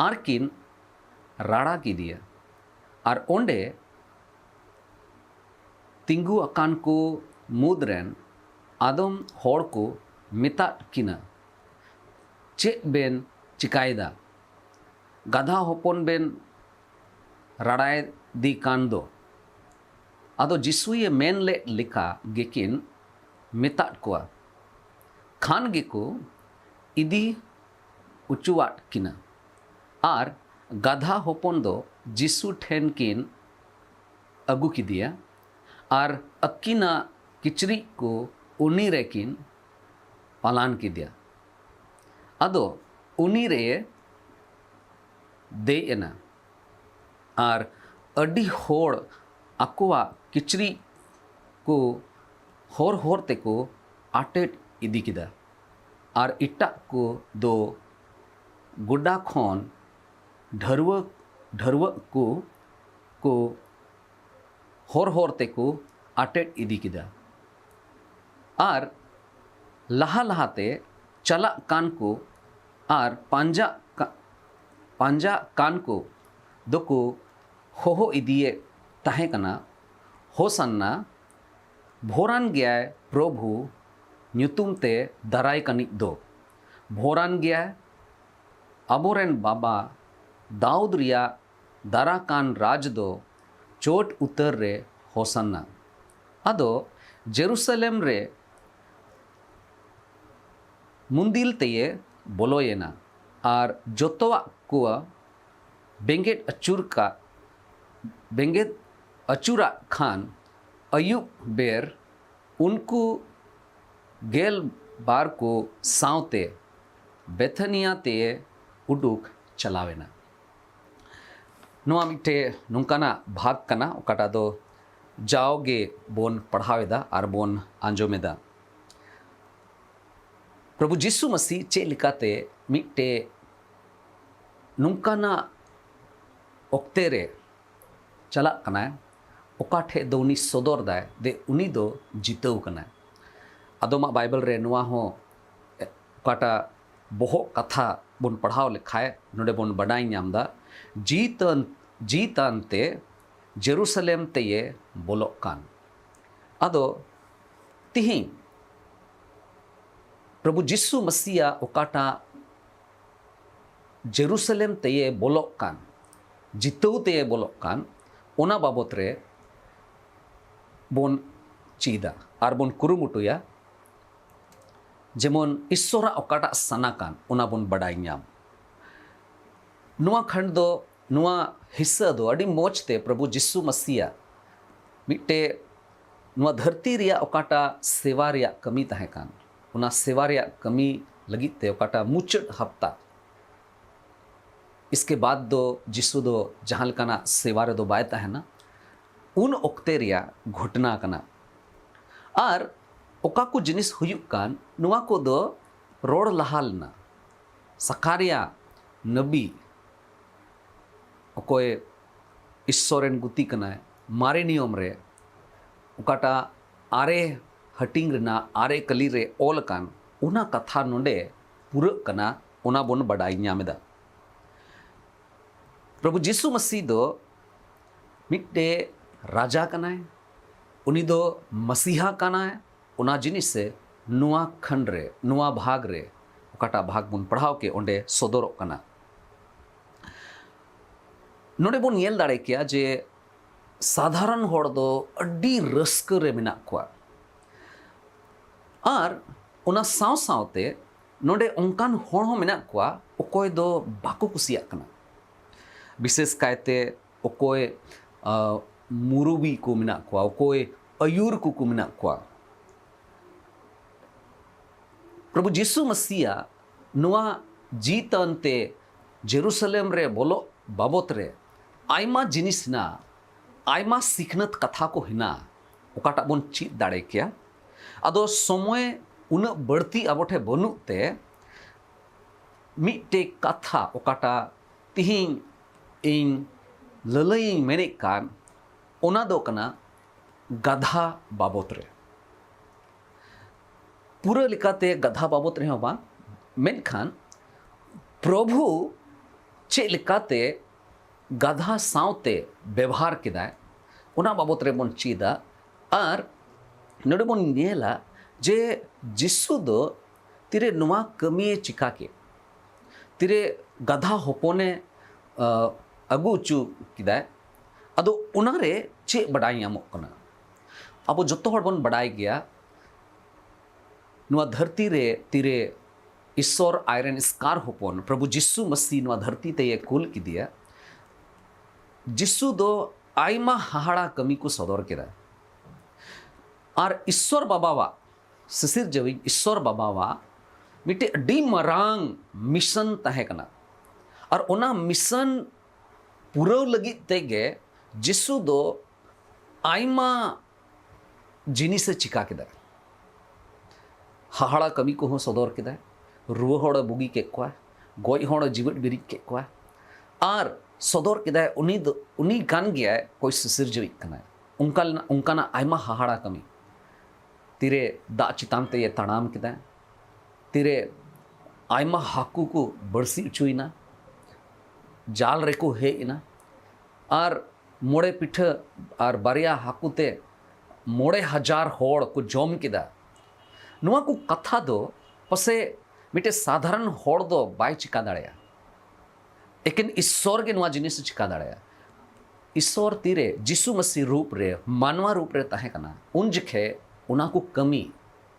ᱟᱨ ᱠᱤᱱ ᱨᱟᱲᱟ ᱠᱮᱫᱮᱭᱟ᱾ ᱟᱨ ᱚᱸᱰᱮ ᱛᱤᱸᱜᱩ ᱟᱠᱟᱱ ᱠᱚ ᱢᱩᱫᱽ ᱨᱮᱱ ᱟᱫᱚᱢ ᱦᱚᱲ ᱠᱚ ᱢᱮᱛᱟᱫ ᱠᱤᱱᱟ, "ᱪᱮᱫ ᱵᱮᱱ ᱪᱤᱠᱟᱭᱮᱫᱟ? ᱜᱟᱫᱷᱟ ᱦᱚᱯᱚᱱ ᱵᱮᱱ ᱨᱟᱲᱟᱭᱮᱫᱮ ᱠᱟᱱ ᱫᱚ?" ᱟᱫᱚ ᱡᱤᱥᱩᱭᱮ ᱢᱮᱱ ᱞᱮᱫ ᱞᱮᱠᱟ ᱜᱮᱠᱤᱱ ᱢᱮᱛᱟᱫ ᱠᱚᱣᱟ᱾ ᱠᱷᱟᱱ ᱜᱮᱠᱚ ᱤᱫᱤ ᱚᱪᱚᱣᱟᱫ ᱠᱤᱱᱟ᱾ ᱟᱨ ᱜᱟᱫᱷᱟ ᱦᱚᱯᱚᱱ ᱫᱚ ᱡᱤᱥᱩ ᱴᱷᱮᱱ ᱠᱤᱱ ᱟᱹᱜᱩ ᱠᱮᱫᱮᱭᱟ ᱟᱨ ᱟᱹᱠᱤᱱᱟᱜ ᱠᱤᱪᱨᱤᱡ ᱠᱚ ᱩᱱᱤ ᱨᱮᱠᱤᱱ ᱯᱟᱞᱟᱱ ᱠᱮᱫᱮᱭᱟ᱾ ᱟᱫᱚ ᱩᱱᱤ ᱨᱮ ᱫᱮᱡ ᱮᱱᱟ᱾ ᱟᱨ ᱟᱹᱰᱤ ᱦᱚᱲ ᱟᱠᱚᱣᱟᱜ ᱠᱤᱪᱨᱤᱡ ᱠᱚ ᱦᱚᱨ ᱦᱚᱨ ᱛᱮᱠᱚ ᱟᱴᱮᱫ ᱤᱫᱤ ᱠᱮᱫᱟ᱾ ᱟᱨ ᱮᱴᱟᱜ ᱠᱚ ᱫᱚ ᱜᱚᱰᱟ ᱠᱷᱚᱱ ᱰᱷᱟᱹᱨᱣᱟᱹᱜ ᱰᱷᱟᱹᱨᱣᱟᱹᱜ ᱠᱚ ᱠᱚ ᱦᱚᱨ ᱦᱚᱨ ᱛᱮᱠᱚ ᱟᱴᱮᱫ ᱤᱫᱤ ᱠᱮᱫᱟ᱾ ᱟᱨ ᱞᱟᱦᱟ ᱞᱟᱦᱟᱛᱮ ᱪᱟᱞᱟᱜ ᱠᱟᱱ ᱠᱚ ᱟᱨ ᱯᱟᱸᱡᱟᱜ ᱠᱟ- ᱯᱟᱸᱡᱟᱜ ᱠᱟᱱ ᱠᱚ ᱫᱚᱠᱚ ᱦᱚᱦᱚ ᱤᱫᱤᱭᱮᱫ ᱛᱟᱦᱮᱸ ᱠᱟᱱᱟ, "ᱦᱳᱥᱟᱱᱱᱟ, ᱵᱷᱚᱨᱟᱱ ᱜᱮᱭᱟᱭ ᱯᱨᱚᱵᱷᱩ ᱧᱩᱛᱩᱢ ᱛᱮ ᱫᱟᱨᱟᱭ ᱠᱟᱱᱤᱡ ᱫᱚ᱾ ᱵᱷᱚᱨᱟᱱ ᱜᱮᱭᱟᱭ, ᱟᱵᱚᱨᱮᱱ ᱵᱟᱵᱟ ᱫᱟᱣᱩᱫ ᱨᱮᱭᱟᱜ ᱫᱟᱨᱟ ᱠᱟᱱ ᱨᱟᱡᱽ ᱫᱚ ᱪᱚᱴ ᱩᱛᱟᱹᱨ ᱨᱮ ᱦᱳᱥᱟᱱᱱᱟ!" ᱟᱫᱚ ᱡᱮᱨᱩᱥᱟᱞᱮᱢ ᱨᱮ ᱢᱩᱱᱫᱤᱞ ᱛᱮᱭᱮ ᱵᱚᱞᱚᱭᱮᱱᱟ ᱟᱨ ᱡᱚᱛᱚᱣᱟᱜ ᱠᱚ ᱵᱮᱸᱜᱮᱫ ᱟᱹᱪᱩᱨ ᱠᱟᱜ ᱵᱮᱸᱜᱮᱫ ᱟᱹᱪᱩᱨᱟᱜ ᱠᱷᱟᱱ, ᱟᱹᱭᱩᱵ ᱵᱮᱨ ᱩᱱᱠᱩ ᱜᱮᱞ ᱵᱟᱨ ᱠᱚ ᱥᱟᱶᱛᱮ ᱵᱮᱛᱷᱟᱱᱤᱭᱟ ᱛᱮ ᱩᱰᱩᱠ ᱪᱟᱞᱟᱣᱮᱱᱟ᱾ ᱱᱚᱣᱟ ᱢᱤᱫᱴᱮᱡ ᱱᱚᱝᱠᱟᱱᱟᱜ ᱵᱷᱟᱜᱽ ᱠᱟᱱᱟ, ᱚᱠᱟᱴᱟᱜ ᱫᱚ ᱡᱟᱣᱜᱮ ᱵᱚᱱ ᱯᱟᱲᱦᱟᱣ ᱮᱫᱟ ᱟᱨ ᱵᱚᱱ ᱟᱸᱡᱚᱢ ᱮᱫᱟ᱾ ᱯᱨᱚᱵᱷᱩ ᱡᱤᱥᱩ ᱢᱟᱹᱥᱤ ᱪᱮᱫ ᱞᱮᱠᱟᱛᱮ ᱢᱤᱫᱴᱮᱡ ᱱᱚᱝᱠᱟᱱᱟᱜ ᱚᱠᱛᱮ ᱨᱮ ᱪᱟᱞᱟᱜ ᱠᱟᱱᱟᱭ, ᱚᱠᱟ ᱴᱷᱮᱡ ᱫᱚ ᱩᱱᱤ ᱥᱚᱫᱚᱨ ᱫᱟᱭ ᱡᱮ ᱩᱱᱤ ᱫᱚ ᱡᱤᱛᱟᱹᱣ ᱠᱟᱱᱟᱭ᱾ ᱟᱫᱚᱢᱟᱜ ᱵᱟᱭᱵᱮᱞ ᱨᱮ ᱱᱚᱣᱟ ᱦᱚᱸ ᱚᱠᱟᱴᱟᱜ ᱵᱚᱦᱚᱜ ᱠᱟᱛᱷᱟ ᱵᱚᱱ ᱯᱟᱲᱦᱟᱣ ᱞᱮᱠᱷᱟᱡ, ᱱᱚᱰᱮ ᱵᱚᱱ ᱵᱟᱰᱟᱭ ᱧᱟᱢ ᱫᱟ, "ᱡᱤᱛᱟᱹᱱ ᱡᱤᱛᱟᱱ ᱛᱮ ᱡᱮᱨᱩᱥᱟᱞᱮᱢ ᱛᱮᱭᱮ ᱵᱚᱞᱚᱜ ᱠᱟᱱ᱾" ᱟᱫᱚ ᱛᱤᱦᱤᱧ ᱯᱨᱚᱵᱷᱩ ᱡᱤᱥᱩ ᱢᱟᱹᱥᱤᱭᱟᱜ ᱚᱠᱟᱴᱟᱜ ᱡᱮᱨᱩᱥᱟᱞᱮᱢ ᱛᱮᱭᱮ ᱵᱚᱞᱚᱜ ᱠᱟᱱ, ᱡᱤᱛᱟᱹᱣ ᱛᱮᱭᱮ ᱵᱚᱞᱚᱜ ᱠᱟᱱ, ᱚᱱᱟ ᱵᱟᱵᱚᱛ ᱨᱮ ᱵᱚᱱ ᱪᱮᱫᱟ ᱟᱨ ᱵᱚᱱ ᱠᱩᱨᱩᱢᱩᱴᱩᱭᱟ, ᱡᱮᱢᱚᱱ ᱤᱥᱥᱚᱨᱟᱜ ᱚᱠᱟᱴᱟᱜ ᱥᱟᱱᱟ ᱠᱟᱱ, ᱚᱱᱟ ᱵᱚᱱ ᱵᱟᱰᱟᱭ ᱧᱟᱢ᱾ ᱱᱚᱣᱟ ᱠᱷᱟᱱ ᱫᱚ, ᱱᱚᱣᱟ ᱦᱤᱥᱥᱟᱹ ᱫᱚ ᱟᱹᱰᱤ ᱢᱚᱡᱽ ᱛᱮ ᱯᱨᱚᱵᱷᱩ ᱡᱤᱥᱩ ᱢᱟᱹᱥᱤᱭᱟᱜ ᱢᱤᱫᱴᱮᱡ ᱱᱚᱣᱟ ᱫᱷᱟᱹᱨᱛᱤ ᱨᱮᱭᱟᱜ ᱚᱠᱟᱴᱟᱜ ᱥᱮᱵᱟ ᱨᱮᱭᱟᱜ ᱠᱟᱹᱢᱤ ᱛᱟᱦᱮᱸ ᱠᱟᱱ, ᱚᱱᱟ ᱥᱮᱵᱟ ᱨᱮᱭᱟᱜ ᱠᱟᱹᱢᱤ ᱞᱟᱹᱜᱤᱫ ᱛᱮ ᱚᱠᱟᱴᱟᱜ ᱢᱩᱪᱟᱹᱫ ᱦᱟᱯᱛᱟ, ᱤᱥᱠᱮ ᱵᱟᱫ ᱫᱚ ᱡᱤᱥᱩ ᱫᱚ ᱡᱟᱦᱟᱸ ᱞᱮᱠᱟᱱᱟᱜ ᱥᱮᱵᱟ ᱨᱮᱫᱚ ᱵᱟᱭ ᱛᱟᱦᱮᱱᱟ᱾ ᱩᱱ ᱚᱠᱛᱮ ᱨᱮᱭᱟᱜ ᱜᱷᱚᱴᱱᱟ ᱠᱟᱱᱟ᱾ ᱟᱨ ᱚᱠᱟ ᱠᱚ ᱡᱤᱱᱤᱥ ᱦᱩᱭᱩᱜ ᱠᱟᱱ, ᱱᱚᱣᱟ ᱠᱚᱫᱚ ᱨᱚᱲ ᱞᱟᱦᱟ ᱞᱮᱱᱟ᱾ ᱥᱟᱠᱟᱨᱤᱭᱟ ᱱᱟᱵᱤ, ᱚᱠᱚᱭ ᱤᱥᱥᱚᱨ ᱨᱮᱱ ᱜᱩᱛᱤ ᱠᱟᱱᱟᱭ, ᱢᱟᱨᱮ ᱱᱤᱭᱚᱢ ᱨᱮ ᱚᱠᱟᱴᱟᱜ ᱟᱨᱮ ᱦᱟᱹᱴᱤᱧ ᱨᱮᱱᱟᱜ ᱟᱨᱮ ᱠᱟᱹᱞᱤ ᱨᱮ ᱚᱞ ᱟᱠᱟᱱ, ᱚᱱᱟ ᱠᱟᱛᱷᱟ ᱱᱚᱰᱮ ᱯᱩᱨᱟᱹᱜ ᱠᱟᱱᱟ, ᱚᱱᱟ ᱵᱚᱱ ᱵᱟᱰᱟᱭ ᱧᱟᱢ ᱮᱫᱟ᱾ ᱯᱨᱚᱵᱷᱩ ᱡᱤᱥᱩ ᱢᱟᱹᱥᱤ ᱫᱚ ᱢᱤᱫᱴᱮᱡ ᱨᱟᱡᱟ ᱠᱟᱱᱟᱭ, ᱩᱱᱤ ᱫᱚ ᱢᱟᱥᱤᱦᱟ ᱠᱟᱱᱟᱭ᱾ ᱚᱱᱟ ᱡᱤᱱᱤᱥ ᱥᱮ ᱱᱚᱣᱟ ᱠᱷᱟᱱᱰ ᱨᱮ, ᱱᱚᱣᱟ ᱵᱷᱟᱜᱽ ᱨᱮ, ᱚᱠᱟᱴᱟᱜ ᱵᱷᱟᱜᱽ ᱵᱚᱱ ᱯᱟᱲᱦᱟᱣ ᱠᱮᱫ, ᱚᱸᱰᱮ ᱥᱚᱫᱚᱨᱚᱜ ᱠᱟᱱᱟ᱾ ᱱᱚᱰᱮ ᱵᱚᱱ ᱧᱮᱞ ᱫᱟᱲᱮ ᱠᱮᱭᱟ ᱡᱮ ᱥᱟᱫᱷᱟᱨᱚᱱ ᱦᱚᱲ ᱫᱚ ᱟᱹᱰᱤ ᱨᱟᱹᱥᱠᱟᱹ ᱨᱮ ᱢᱮᱱᱟᱜ ᱠᱚᱣᱟ, ᱟᱨ ᱚᱱᱟ ᱥᱟᱶ ᱥᱟᱶᱛᱮ ᱱᱚᱰᱮ ᱚᱱᱠᱟᱱ ᱦᱚᱲ ᱦᱚᱸ ᱢᱮᱱᱟᱜ ᱠᱚᱣᱟ ᱚᱠᱚᱭ ᱫᱚ ᱵᱟᱠᱚ ᱠᱩᱥᱤᱭᱟᱜ ᱠᱟᱱᱟ᱾ ᱵᱤᱥᱮᱥ ᱠᱟᱭᱛᱮ ᱚᱠᱚᱭ, ᱟ, ᱢᱩᱨᱩᱵᱤ ᱠᱚ ᱢᱮᱱᱟᱜ ᱠᱚᱣᱟ, ᱚᱠᱚᱭ ᱟᱹᱭᱩᱨ ᱠᱚᱠᱚ ᱢᱮᱱᱟᱜ ᱠᱚᱣᱟ᱾ ᱯᱨᱚᱵᱷᱩ ᱡᱤᱥᱩ ᱢᱟᱥᱤᱭᱟᱜ ᱱᱚᱣᱟ ᱡᱤᱛᱟᱹᱱ ᱛᱮ ᱡᱮᱨᱩᱥᱟᱞᱮᱢ ᱨᱮ ᱵᱚᱞᱚᱜ ᱵᱟᱵᱚᱛ ᱨᱮ ᱟᱭᱢᱟ ᱡᱤᱱᱤᱥ ᱦᱮᱱᱟᱜᱼᱟ, ᱟᱭᱢᱟ ᱥᱤᱠᱷᱱᱟᱹᱛ ᱠᱟᱛᱷᱟ ᱠᱚ ᱦᱮᱱᱟᱜᱼᱟ, ᱚᱠᱟᱴᱟᱜ ᱵᱚᱱ ᱪᱮᱫ ᱫᱟᱲᱮ ᱠᱮᱭᱟ᱾ ᱟᱫᱚ ᱥᱚᱢᱚᱭ ᱩᱱᱟᱹᱜ ᱵᱟᱹᱲᱛᱤ ᱟᱵᱚ ᱴᱷᱮᱱ ᱵᱟᱹᱱᱩᱜ ᱛᱮ, ᱢᱤᱫᱴᱮᱡ ᱠᱟᱛᱷᱟ ᱚᱠᱟᱴᱟᱜ ᱛᱤᱦᱤᱧ ᱤᱧ ᱞᱟᱹᱞᱟᱹᱭᱤᱧ ᱢᱮᱱᱮᱫ ᱠᱟᱱ, ᱚᱱᱟ ᱫᱚ ᱠᱟᱱᱟ ᱜᱟᱫᱷᱟ ᱵᱟᱵᱚᱛ ᱨᱮ᱾ ᱯᱩᱨᱟᱹ ᱞᱮᱠᱟᱛᱮ ᱜᱟᱫᱷᱟ ᱵᱟᱵᱚᱛ ᱨᱮᱦᱚᱸ ᱵᱟᱝ, ᱢᱮᱱᱠᱷᱟᱱ ᱯᱨᱚᱵᱷᱩ ᱪᱮᱫ ᱞᱮᱠᱟᱛᱮ ᱜᱟᱫᱷᱟ ᱥᱟᱶᱛᱮ ᱵᱮᱵᱚᱦᱟᱨ ᱠᱮᱫᱟᱭ, ᱚᱱᱟ ᱵᱟᱵᱚᱛ ᱨᱮᱵᱚᱱ ᱪᱮᱫᱟ᱾ ᱟᱨ ᱱᱚᱰᱮ ᱵᱚᱱ ᱧᱮᱞᱟ ᱡᱮ ᱡᱤᱥᱩ ᱫᱚ ᱛᱤᱨᱮ ᱱᱚᱣᱟ ᱠᱟᱹᱢᱤᱭᱮ ᱪᱤᱠᱟ ᱠᱮᱫ, ᱛᱤᱨᱮ ᱜᱟᱫᱷᱟ ᱦᱚᱯᱚᱱᱮ, ᱟ, ᱟᱹᱜᱩ ᱦᱚᱪᱚ ᱠᱮᱫᱟᱭ, ᱟᱫᱚ ᱚᱱᱟᱨᱮ ᱪᱮᱫ ᱵᱟᱰᱟᱭ ᱧᱟᱢᱚᱜ ᱠᱟᱱᱟ? ᱟᱵᱚ ᱡᱚᱛᱚ ᱦᱚᱲ ᱵᱚᱱ ᱵᱟᱰᱟᱭ ᱜᱮᱭᱟ, ᱱᱚᱣᱟ ᱫᱷᱟᱹᱨᱛᱤ ᱨᱮ ᱛᱤᱨᱮ ᱤᱥᱥᱚᱨ ᱟᱡᱨᱮᱱ ᱮᱥᱠᱟᱨ ᱦᱚᱯᱚᱱ ᱯᱨᱚᱵᱷᱩ ᱡᱤᱥᱩ ᱢᱟᱹᱥᱤ ᱱᱚᱣᱟ ᱫᱷᱟᱹᱨᱛᱤ ᱛᱮᱭ ᱠᱩᱞ ᱠᱮᱫᱮᱭᱟ, ᱡᱤᱥᱩ ᱫᱚ ᱟᱭᱢᱟ ᱦᱟᱦᱟᱲᱟ ᱠᱟᱹᱢᱤ ᱠᱚ ᱥᱚᱫᱚᱨ ᱠᱮᱫᱟ᱾ ᱟᱨ ᱤᱥᱥᱚᱨ ᱵᱟᱵᱟᱣᱟᱜ, ᱥᱤᱥᱤᱨ ᱡᱟᱹᱣᱤᱡ ᱤᱥᱥᱚᱨ ᱵᱟᱵᱟᱣᱟᱜ ᱢᱤᱫᱴᱮᱡ ᱟᱹᱰᱤ ᱢᱟᱨᱟᱝ ᱢᱤᱥᱚᱱ ᱛᱟᱦᱮᱸ ᱠᱟᱱᱟ᱾ ᱟᱨ ᱚᱱᱟ mission ᱯᱩᱨᱟᱹᱣ ᱞᱟᱹᱜᱤᱫ ᱛᱮᱜᱮ ᱡᱤᱥᱩ ᱫᱚ ᱟᱭᱢᱟ ᱡᱤᱱᱤᱥᱮ ᱪᱤᱠᱟ ᱠᱮᱫᱟ᱾ ᱦᱟᱦᱟᱲᱟ ᱠᱟᱹᱢᱤ ᱠᱚᱦᱚᱸ ᱥᱚᱫᱚᱨ ᱠᱮᱫᱟᱭ᱾ ᱨᱩᱣᱟᱹ ᱦᱚᱲᱮ ᱵᱩᱜᱤ ᱠᱮᱫ ᱠᱚᱣᱟ, ᱜᱚᱡ ᱦᱚᱲᱮ ᱡᱤᱣᱮᱫ ᱵᱮᱨᱮᱫ ᱠᱮᱫ ᱠᱚᱣᱟ᱾ ᱟᱨ ᱥᱚᱫᱚᱨ ᱠᱮᱫᱟᱭ, ᱩᱱᱤ ᱫᱚ, ᱩᱱᱤ ᱠᱟᱱ ᱜᱮᱭᱟᱭ ᱚᱠᱚᱭ ᱥᱤᱥᱤᱨᱡᱟᱹᱣᱤᱡ ᱠᱟᱱᱟᱭ᱾ ᱚᱱᱠᱟ ᱞᱮᱱᱟ, ᱚᱱᱠᱟᱱᱟᱜ ᱟᱭᱢᱟ ᱦᱟᱦᱟᱲᱟ ᱠᱟᱹᱢᱤ᱾ ᱛᱤᱨᱮ ᱫᱟᱜ ᱪᱮᱛᱟᱱ ᱛᱮᱭ ᱛᱟᱲᱟᱢ ᱠᱮᱫᱟ, ᱛᱤᱨᱮ ᱟᱭᱢᱟ ᱦᱟᱹᱠᱩ ᱠᱚ ᱵᱟᱹᱲᱥᱤ ᱦᱚᱪᱚᱭᱮᱱᱟ, ᱡᱟᱞ ᱨᱮᱠᱚ ᱦᱮᱡ ᱮᱱᱟ, ᱟᱨ ᱢᱚᱬᱮ ᱯᱤᱴᱷᱟᱹ ᱟᱨ ᱵᱟᱨᱭᱟ ᱦᱟᱹᱠᱩ ᱛᱮ ᱢᱚᱬᱮ ᱦᱟᱡᱟᱨ ᱦᱚᱲ ᱠᱚ ᱡᱚᱢ ᱠᱮᱫᱟ᱾ ᱱᱚᱣᱟ ᱠᱚ ᱠᱟᱛᱷᱟ ᱫᱚ ᱯᱟᱥᱮ ᱢᱤᱫᱴᱮᱱ ᱥᱟᱫᱷᱟᱨᱚᱱ ᱦᱚᱲ ᱫᱚ ᱵᱟᱭ ᱪᱤᱠᱟ ᱫᱟᱲᱮᱭᱟᱜᱼᱟ᱾ ᱮᱠᱮᱱ ᱤᱥᱥᱚᱨ ᱜᱮ ᱱᱚᱣᱟ ᱡᱤᱱᱤᱥ ᱮ ᱪᱤᱠᱟ ᱫᱟᱲᱮᱭᱟᱜᱼᱟ᱾ ᱤᱥᱥᱚᱨ ᱛᱤᱨᱮ ᱡᱤᱥᱩ ᱢᱟᱹᱥᱤ ᱨᱩᱯ ᱨᱮ, ᱢᱟᱱᱣᱟ ᱨᱩᱯ ᱨᱮ ᱛᱟᱦᱮᱸ ᱠᱟᱱᱟ, ᱩᱱ ᱡᱚᱠᱷᱮ ᱚᱱᱟ ᱠᱚ ᱠᱟᱹᱢᱤ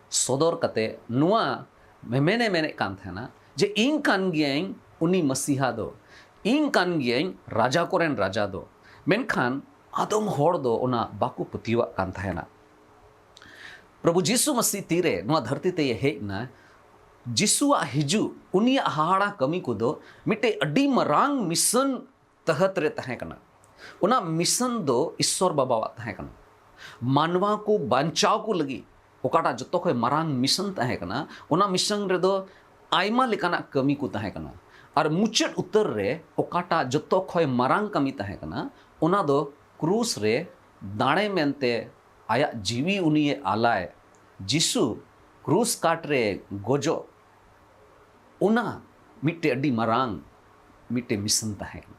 ᱥᱚᱫᱚᱨ ᱠᱟᱛᱮ ᱱᱚᱣᱟ ᱢᱮᱢᱮᱱᱮ ᱢᱮᱱᱮᱫ ᱠᱟᱱ ᱛᱟᱦᱮᱱᱟ ᱡᱮ, "ᱤᱧ ᱠᱟᱱ ᱜᱤᱭᱟᱹᱧ ᱩᱱᱤ ᱢᱟᱹᱥᱤᱦᱟ ᱫᱚ, ᱤᱧ ᱠᱟᱱ ᱜᱤᱭᱟᱹᱧ ᱨᱟᱡᱟ ᱠᱚᱨᱮᱱ ᱨᱟᱡᱟ ᱫᱚ᱾" ᱢᱮᱱᱠᱷᱟᱱ ᱟᱫᱚᱢ ᱦᱚᱲ ᱫᱚ ᱚᱱᱟ ᱵᱟᱠᱚ ᱯᱟᱹᱛᱭᱟᱹᱣᱟᱜ ᱠᱟᱱ ᱛᱟᱦᱮᱱᱟ᱾ ᱯᱨᱚᱵᱷᱩ ᱡᱤᱥᱩ ᱢᱟᱹᱥᱤ ᱛᱤᱨᱮ ᱱᱚᱣᱟ ᱫᱷᱟᱹᱨᱛᱤ ᱛᱮᱭ ᱦᱮᱡ ᱮᱱᱟ, ᱡᱤᱥᱩᱣᱟᱜ ᱦᱤᱡᱩᱜ, ᱩᱱᱤᱭᱟᱜ ᱦᱟᱦᱟᱲᱟ ᱠᱟᱹᱢᱤ ᱠᱚᱫᱚ ᱢᱤᱫᱴᱮᱡ ᱟᱹᱰᱤ ᱢᱟᱨᱟᱝ mission ᱛᱟᱦᱟᱛ ᱨᱮ ᱛᱟᱦᱮᱸ ᱠᱟᱱᱟ᱾ ᱚᱱᱟ mission ᱫᱚ ᱤᱥᱥᱚᱨ ᱵᱟᱵᱟᱣᱟᱜ ᱛᱟᱦᱮᱸ ᱠᱟᱱᱟ᱾ ᱢᱟᱱᱣᱟ ᱠᱚ ᱵᱟᱧᱪᱟᱣ ᱠᱚ ᱞᱟᱹᱜᱤᱫ ᱚᱠᱟᱴᱟᱜ ᱡᱚᱛᱚ ᱠᱷᱚᱱ ᱢᱟᱨᱟᱝ mission ᱛᱟᱦᱮᱸ ᱠᱟᱱᱟ, ᱚᱱᱟ mission ᱨᱮᱫᱚ ᱟᱭᱢᱟ ᱞᱮᱠᱟᱱᱟᱜ ᱠᱟᱹᱢᱤ ᱠᱚ ᱛᱟᱦᱮᱸ ᱠᱟᱱᱟ᱾ ᱟᱨ ᱢᱩᱪᱟᱹᱫ ᱩᱛᱟᱹᱨ ᱨᱮ ᱚᱠᱟᱴᱟᱜ ᱡᱚᱛᱚ ᱠᱷᱚᱱ ᱢᱟᱨᱟᱝ ᱠᱟᱹᱢᱤ ᱛᱟᱦᱮᱸ ᱠᱟᱱᱟ, ᱚᱱᱟ ᱫᱚ ᱠᱨᱩᱥ ᱨᱮ ᱫᱟᱲᱮ ᱢᱮᱱᱛᱮ ᱟᱭᱟᱜ ᱡᱤᱣᱤ ᱩᱱᱤᱭᱮ ᱟᱞᱟᱭ᱾ ᱡᱤᱥᱩ ᱠᱨᱩᱥ ᱠᱟᱴ ᱨᱮ ᱜᱚᱡᱚᱜ, ᱚᱱᱟ ᱢᱤᱫᱴᱮᱡ ᱟᱹᱰᱤ ᱢᱟᱨᱟᱝ ᱢᱤᱫᱴᱮᱡ mission ᱛᱟᱦᱮᱸ ᱠᱟᱱᱟ᱾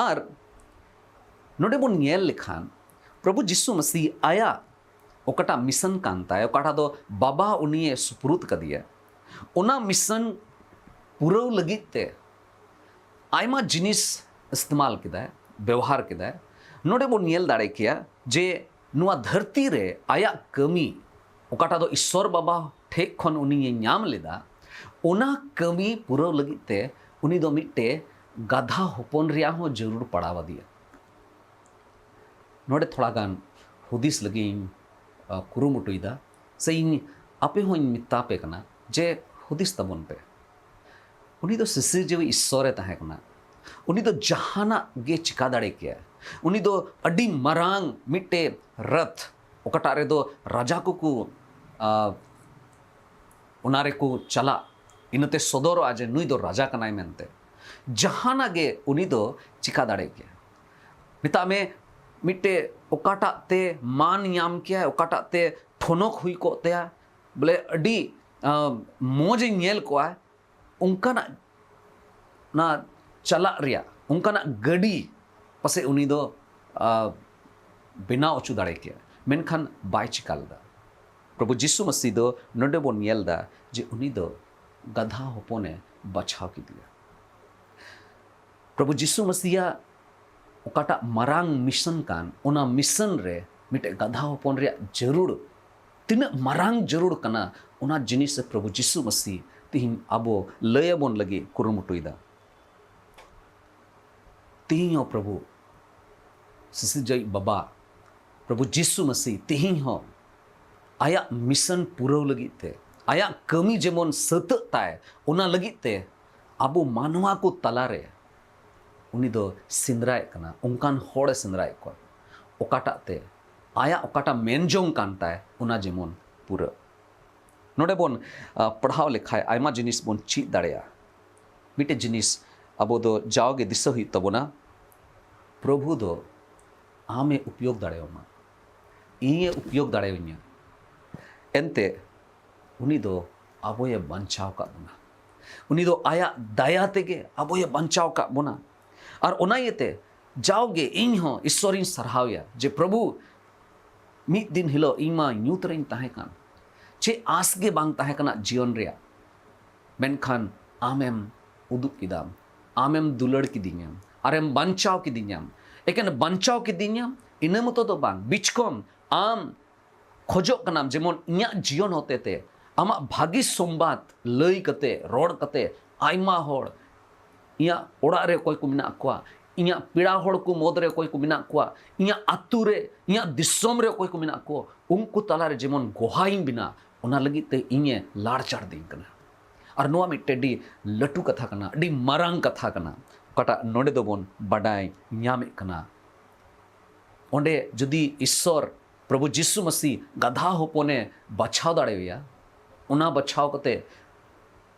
ᱟᱨ ᱱᱚᱰᱮ ᱵᱚᱱ ᱧᱮᱞ ᱞᱮᱠᱷᱟᱱ, ᱯᱨᱚᱵᱷᱩ ᱡᱤᱥᱩ ᱢᱟᱹᱥᱤ ᱟᱭᱟᱜ ᱚᱠᱟᱴᱟᱜ mission ᱠᱟᱱ ᱛᱟᱭ, ᱚᱠᱟᱴᱟᱜ ᱫᱚ ᱵᱟᱵᱟ ᱩᱱᱤᱭᱮ ᱥᱩᱯᱨᱩᱫ ᱠᱟᱫᱮᱭᱟ, ᱚᱱᱟ mission ᱯᱩᱨᱟᱹᱣ ᱞᱟᱹᱜᱤᱫ ᱛᱮ ᱟᱭᱢᱟ ᱡᱤᱱᱤᱥ ᱤᱥᱛᱮᱢᱟᱞ ᱠᱮᱫᱟᱭ, ᱵᱮᱣᱦᱟᱨ ᱠᱮᱫᱟᱭ᱾ ᱱᱚᱰᱮ ᱵᱚᱱ ᱧᱮᱞ ᱫᱟᱲᱮ ᱠᱮᱭᱟ ᱡᱮ ᱱᱚᱣᱟ ᱫᱷᱟᱹᱨᱛᱤ ᱨᱮ ᱟᱭᱟᱜ ᱠᱟᱹᱢᱤ, ᱚᱠᱟᱴᱟᱜ ᱫᱚ ᱤᱥᱥᱚᱨ ᱵᱟᱵᱟ ᱴᱷᱮᱡ ᱠᱷᱚᱱ ᱩᱱᱤᱭᱮ ᱧᱟᱢ ᱞᱮᱫᱟ, ᱚᱱᱟ ᱠᱟᱹᱢᱤ ᱯᱩᱨᱟᱹᱣ ᱞᱟᱹᱜᱤᱫ ᱛᱮ ᱩᱱᱤ ᱫᱚ ᱢᱤᱫᱴᱮᱡ ᱜᱟᱫᱷᱟ ᱦᱚᱯᱚᱱ ᱨᱮᱭᱟᱜ ᱦᱚᱸ ᱡᱟᱹᱨᱩᱲ ᱯᱟᱲᱟᱣ ᱟᱫᱮᱭᱟ᱾ ᱱᱚᱰᱮ ᱛᱷᱚᱲᱟ ᱜᱟᱱ ᱦᱩᱫᱤᱥ ᱞᱟᱹᱜᱤᱫ ᱤᱧ, ᱟ, ᱠᱩᱨᱩᱢᱩᱴᱩᱭᱮᱫᱟ, ᱥᱮ ᱤᱧ ᱟᱯᱮ ᱦᱚᱸᱧ ᱢᱮᱛᱟ ᱯᱮ ᱠᱟᱱᱟ ᱡᱮ ᱦᱩᱫᱤᱥ ᱛᱟᱵᱚᱱ ᱯᱮ᱾ ᱩᱱᱤ ᱫᱚ ᱥᱤᱥᱤᱨᱡᱟᱹᱣᱤᱡ ᱤᱥᱥᱚᱨᱮ ᱛᱟᱦᱮᱸ ᱠᱟᱱᱟ᱾ ᱩᱱᱤ ᱫᱚ ᱡᱟᱦᱟᱱᱟᱜ ᱜᱮ ᱪᱤᱠᱟ ᱫᱟᱲᱮ ᱠᱮᱭᱟ᱾ ᱩᱱᱤ ᱫᱚ ᱟᱹᱰᱤ ᱢᱟᱨᱟᱝ ᱢᱤᱫᱴᱮᱡ ᱨᱟᱛᱷ, ᱚᱠᱟᱴᱟᱜ ᱨᱮᱫᱚ ᱨᱟᱡᱟ ᱠᱚᱠᱚ, ᱟ, ᱚᱱᱟ ᱨᱮᱠᱚ ᱪᱟᱞᱟᱜ, ᱤᱱᱟᱹᱛᱮ ᱥᱚᱫᱚᱨᱚᱜᱼᱟ ᱡᱮ ᱱᱩᱭ ᱫᱚ ᱨᱟᱡᱟ ᱠᱟᱱᱟᱭ ᱢᱮᱱᱛᱮ᱾ ᱡᱟᱦᱟᱱᱟᱜ ᱜᱮ ᱩᱱᱤ ᱫᱚ ᱪᱤᱠᱟ ᱫᱟᱲᱮ ᱠᱮᱭᱟ᱾ ᱢᱮᱛᱟᱜ ᱢᱮ, ᱢᱤᱫᱴᱮᱡ ᱚᱠᱟᱴᱟᱜ ᱛᱮ ᱢᱟᱱ ᱧᱟᱢ ᱠᱮᱭᱟᱭ, ᱚᱠᱟᱴᱟᱜ ᱛᱮ ᱴᱷᱚᱱᱚᱠ ᱦᱩᱭ ᱠᱚᱜ ᱛᱟᱭᱟ, ᱵᱚᱞᱮ ᱟᱹᱰᱤ, ᱟ, ᱢᱚᱡᱽ ᱮ ᱧᱮᱞ ᱠᱚᱜᱼᱟ, ᱚᱱᱠᱟᱱᱟᱜ ᱚᱱᱟ ᱪᱟᱞᱟᱜ ᱨᱮᱭᱟᱜ ᱚᱱᱠᱟᱱᱟᱜ ᱜᱟᱹᱰᱤ ᱯᱟᱥᱮᱡ ᱩᱱᱤ ᱫᱚ, ᱟ, ᱵᱮᱱᱟᱣ ᱦᱚᱪᱚ ᱫᱟᱲᱮ ᱠᱮᱭᱟ, ᱢᱮᱱᱠᱷᱟᱱ ᱵᱟᱭ ᱪᱤᱠᱟ ᱞᱮᱫᱟ᱾ ᱯᱨᱚᱵᱷᱩ ᱡᱤᱥᱩ ᱢᱟᱹᱥᱤ ᱫᱚ ᱱᱚᱰᱮ ᱵᱚᱱ ᱧᱮᱞ ᱮᱫᱟ ᱡᱮ ᱩᱱᱤ ᱫᱚ ᱜᱟᱫᱷᱟ ᱦᱚᱯᱚᱱᱮ ᱵᱟᱪᱷᱟᱣ ᱠᱮᱫᱮᱭᱟ᱾ ᱯᱨᱚᱵᱷᱩ ᱡᱤᱥᱩ ᱢᱟᱹᱥᱤᱭᱟᱜ ᱚᱠᱟᱴᱟᱜ ᱢᱟᱨᱟᱝ ᱢᱤᱥᱚᱱ ᱠᱟᱱ, ᱚᱱᱟ ᱢᱤᱥᱚᱱ ᱨᱮ ᱢᱤᱫᱴᱮᱡ ᱜᱟᱫᱷᱟ ᱦᱚᱯᱚᱱ ᱨᱮᱭᱟᱜ ᱡᱟᱹᱨᱩᱲ, ᱛᱤᱱᱟᱹᱜ ᱢᱟᱨᱟᱝ ᱡᱟᱹᱨᱩᱲ ᱠᱟᱱᱟ, ᱚᱱᱟ ᱡᱤᱱᱤᱥ ᱯᱨᱚᱵᱷᱩ ᱡᱤᱥᱩ ᱢᱟᱹᱥᱤ ᱛᱤᱦᱤᱧ ᱟᱵᱚ ᱞᱟᱹᱭ ᱟᱵᱚᱱ ᱞᱟᱹᱜᱤᱫ ᱠᱩᱨᱩᱢᱩᱴᱩᱭᱮᱫᱟ᱾ ᱛᱤᱦᱤᱧ ᱦᱚᱸ ᱯᱨᱚᱵᱷᱩ ᱥᱤᱥᱤᱨᱡᱟᱹᱣᱤᱡ ᱵᱟᱵᱟ, ᱯᱨᱚᱵᱷᱩ ᱡᱤᱥᱩ ᱢᱟᱹᱥᱤ ᱛᱤᱦᱤᱧ ᱦᱚᱸ ᱟᱭᱟᱜ ᱢᱤᱥᱚᱱ ᱯᱩᱨᱟᱹᱣ ᱞᱟᱹᱜᱤᱫ ᱛᱮ, ᱟᱭᱟᱜ ᱠᱟᱹᱢᱤ ᱡᱮᱢᱚᱱ ᱥᱟᱹᱛᱟᱹᱜ ᱛᱟᱭ, ᱚᱱᱟ ᱞᱟᱹᱜᱤᱫ ᱛᱮ ᱟᱵᱚ ᱢᱟᱱᱣᱟ ᱠᱚ ᱛᱟᱞᱟᱨᱮ ᱩᱱᱤ ᱫᱚ ᱥᱮᱸᱫᱽᱨᱟᱭᱮᱫ ᱠᱟᱱᱟ, ᱚᱱᱠᱟᱱ ᱦᱚᱲᱮ ᱥᱮᱸᱫᱽᱨᱟᱭᱮᱫ ᱠᱚᱣᱟ, ᱚᱠᱟᱴᱟᱜ ᱛᱮ ᱟᱭᱟᱜ ᱚᱠᱟᱴᱟᱜ ᱢᱮᱱ ᱡᱚᱝ ᱠᱟᱱ ᱛᱟᱭ, ᱚᱱᱟ ᱡᱮᱢᱚᱱ ᱯᱩᱨᱟᱹᱜ᱾ ᱱᱚᱰᱮ ᱵᱚᱱ, ᱟ, ᱯᱟᱲᱦᱟᱣ ᱞᱮᱠᱷᱟᱡ ᱟᱭᱢᱟ ᱡᱤᱱᱤᱥ ᱵᱚᱱ ᱪᱮᱫ ᱫᱟᱲᱮᱭᱟᱜᱼᱟ᱾ ᱢᱤᱫᱴᱮᱡ ᱡᱤᱱᱤᱥ ᱟᱵᱚ ᱫᱚ ᱡᱟᱣᱜᱮ ᱫᱤᱥᱟᱹ ᱦᱩᱭᱩᱜ ᱛᱟᱵᱚᱱᱟ, ᱯᱨᱚᱵᱷᱩ ᱫᱚ ᱟᱢᱮ ᱩᱯᱭᱳᱜᱽ ᱫᱟᱲᱮᱭᱟᱢᱟ, ᱤᱧᱮ ᱩᱯᱭᱳᱜᱽ ᱫᱟᱲᱮᱭᱟᱹᱧᱟ᱾ ᱮᱱᱛᱮ ᱩᱱᱤ ᱫᱚ ᱟᱵᱚᱭᱮ ᱵᱟᱧᱪᱟᱣ ᱟᱠᱟᱫ ᱵᱚᱱᱟ᱾ ᱩᱱᱤ ᱫᱚ ᱟᱭᱟᱜ ᱫᱟᱭᱟ ᱛᱮᱜᱮ ᱟᱵᱚᱭᱮ ᱵᱟᱧᱪᱟᱣ ᱟᱠᱟᱫ ᱵᱚᱱᱟ᱾ ᱟᱨ ᱚᱱᱟ ᱤᱭᱟᱹᱛᱮ ᱡᱟᱣᱜᱮ ᱤᱧ ᱦᱚᱸ ᱤᱥᱥᱚᱨᱤᱧ ᱥᱟᱨᱦᱟᱣᱮᱭᱟ ᱡᱮ, ᱯᱨᱚᱵᱷᱩ, ᱢᱤᱫ ᱫᱤᱱ ᱦᱤᱞᱳᱜ ᱤᱧ ᱢᱟ ᱧᱩᱛ ᱨᱮᱧ ᱛᱟᱦᱮᱸ ᱠᱟᱱ, ᱪᱮᱫ ᱟᱸᱥ ᱜᱮ ᱵᱟᱝ ᱛᱟᱦᱮᱸ ᱠᱟᱱᱟ ᱡᱤᱭᱚᱱ ᱨᱮᱭᱟᱜ, ᱢᱮᱱᱠᱷᱟᱱ ᱟᱢᱮᱢ ᱩᱫᱩᱜ ᱠᱮᱫᱟᱢ, ᱟᱢᱮᱢ ᱫᱩᱞᱟᱹᱲ ᱠᱤᱫᱤᱧᱟᱢ, ᱟᱨᱮᱢ ᱵᱟᱧᱪᱟᱣ ᱠᱤᱫᱤᱧᱟᱢ᱾ ᱮᱠᱮᱱ ᱵᱟᱧᱪᱟᱣ ᱠᱤᱫᱤᱧᱟᱢ ᱤᱱᱟᱹ ᱢᱚᱛᱚ ᱫᱚ ᱵᱟᱝ, ᱵᱤᱪᱠᱚᱢ ᱟᱢ ᱠᱷᱚᱡᱚᱜ ᱠᱟᱱᱟᱢ ᱡᱮᱢᱚᱱ ᱤᱧᱟᱹᱜ ᱡᱤᱭᱚᱱ ᱦᱚᱛᱮᱛᱮ ᱟᱢᱟᱜ ᱵᱷᱟᱹᱜᱤ ᱥᱚᱢᱵᱟᱫ ᱞᱟᱹᱭ ᱠᱟᱛᱮ, ᱨᱚᱲ ᱠᱟᱛᱮ, ᱟᱭᱢᱟ ᱦᱚᱲ, ᱤᱧᱟᱹᱜ ᱚᱲᱟᱜ ᱨᱮ ᱚᱠᱚᱭ ᱠᱚ ᱢᱮᱱᱟᱜ ᱠᱚᱣᱟ, ᱤᱧᱟᱹᱜ ᱯᱮᱲᱟ ᱦᱚᱲ ᱠᱚ ᱢᱩᱫᱽ ᱨᱮ ᱚᱠᱚᱭ ᱠᱚ ᱢᱮᱱᱟᱜ ᱠᱚᱣᱟ, ᱤᱧᱟᱹᱜ ᱟᱹᱛᱩ ᱨᱮ, ᱤᱧᱟᱹᱜ ᱫᱤᱥᱚᱢ ᱨᱮ ᱚᱠᱚᱭ ᱠᱚ ᱢᱮᱱᱟᱜ ᱠᱚᱣᱟ, ᱩᱱᱠᱩ ᱛᱟᱞᱟᱨᱮ ᱡᱮᱢᱚᱱ ᱜᱚᱦᱟᱭᱤᱧ ᱵᱮᱱᱟᱣ, ᱚᱱᱟ ᱞᱟᱹᱜᱤᱫ ᱛᱮ ᱤᱧᱮ ᱞᱟᱲᱪᱟᱲ ᱫᱤᱧ ᱠᱟᱱᱟ᱾ ᱟᱨ ᱱᱚᱣᱟ ᱢᱤᱫᱴᱮᱱ ᱟᱹᱰᱤ ᱞᱟᱹᱴᱩ ᱠᱟᱛᱷᱟ ᱠᱟᱱᱟ, ᱟᱹᱰᱤ ᱢᱟᱨᱟᱝ ᱠᱟᱛᱷᱟ ᱠᱟᱱᱟ, ᱚᱠᱟᱴᱟᱜ ᱱᱚᱰᱮ ᱫᱚᱵᱚᱱ ᱵᱟᱰᱟᱭ ᱧᱟᱢᱮᱫ ᱠᱟᱱᱟ᱾ ᱚᱸᱰᱮ ᱡᱩᱫᱤ ᱤᱥᱥᱚᱨ ᱯᱨᱚᱵᱷᱩ ᱡᱤᱥᱩ ᱢᱟᱹᱥᱤ ᱜᱟᱫᱷᱟ ᱦᱚᱯᱚᱱᱮ ᱵᱟᱪᱷᱟᱣ ᱫᱟᱲᱮᱣᱟᱭᱟ, ᱚᱱᱟ ᱵᱟᱪᱷᱟᱣ ᱠᱟᱛᱮ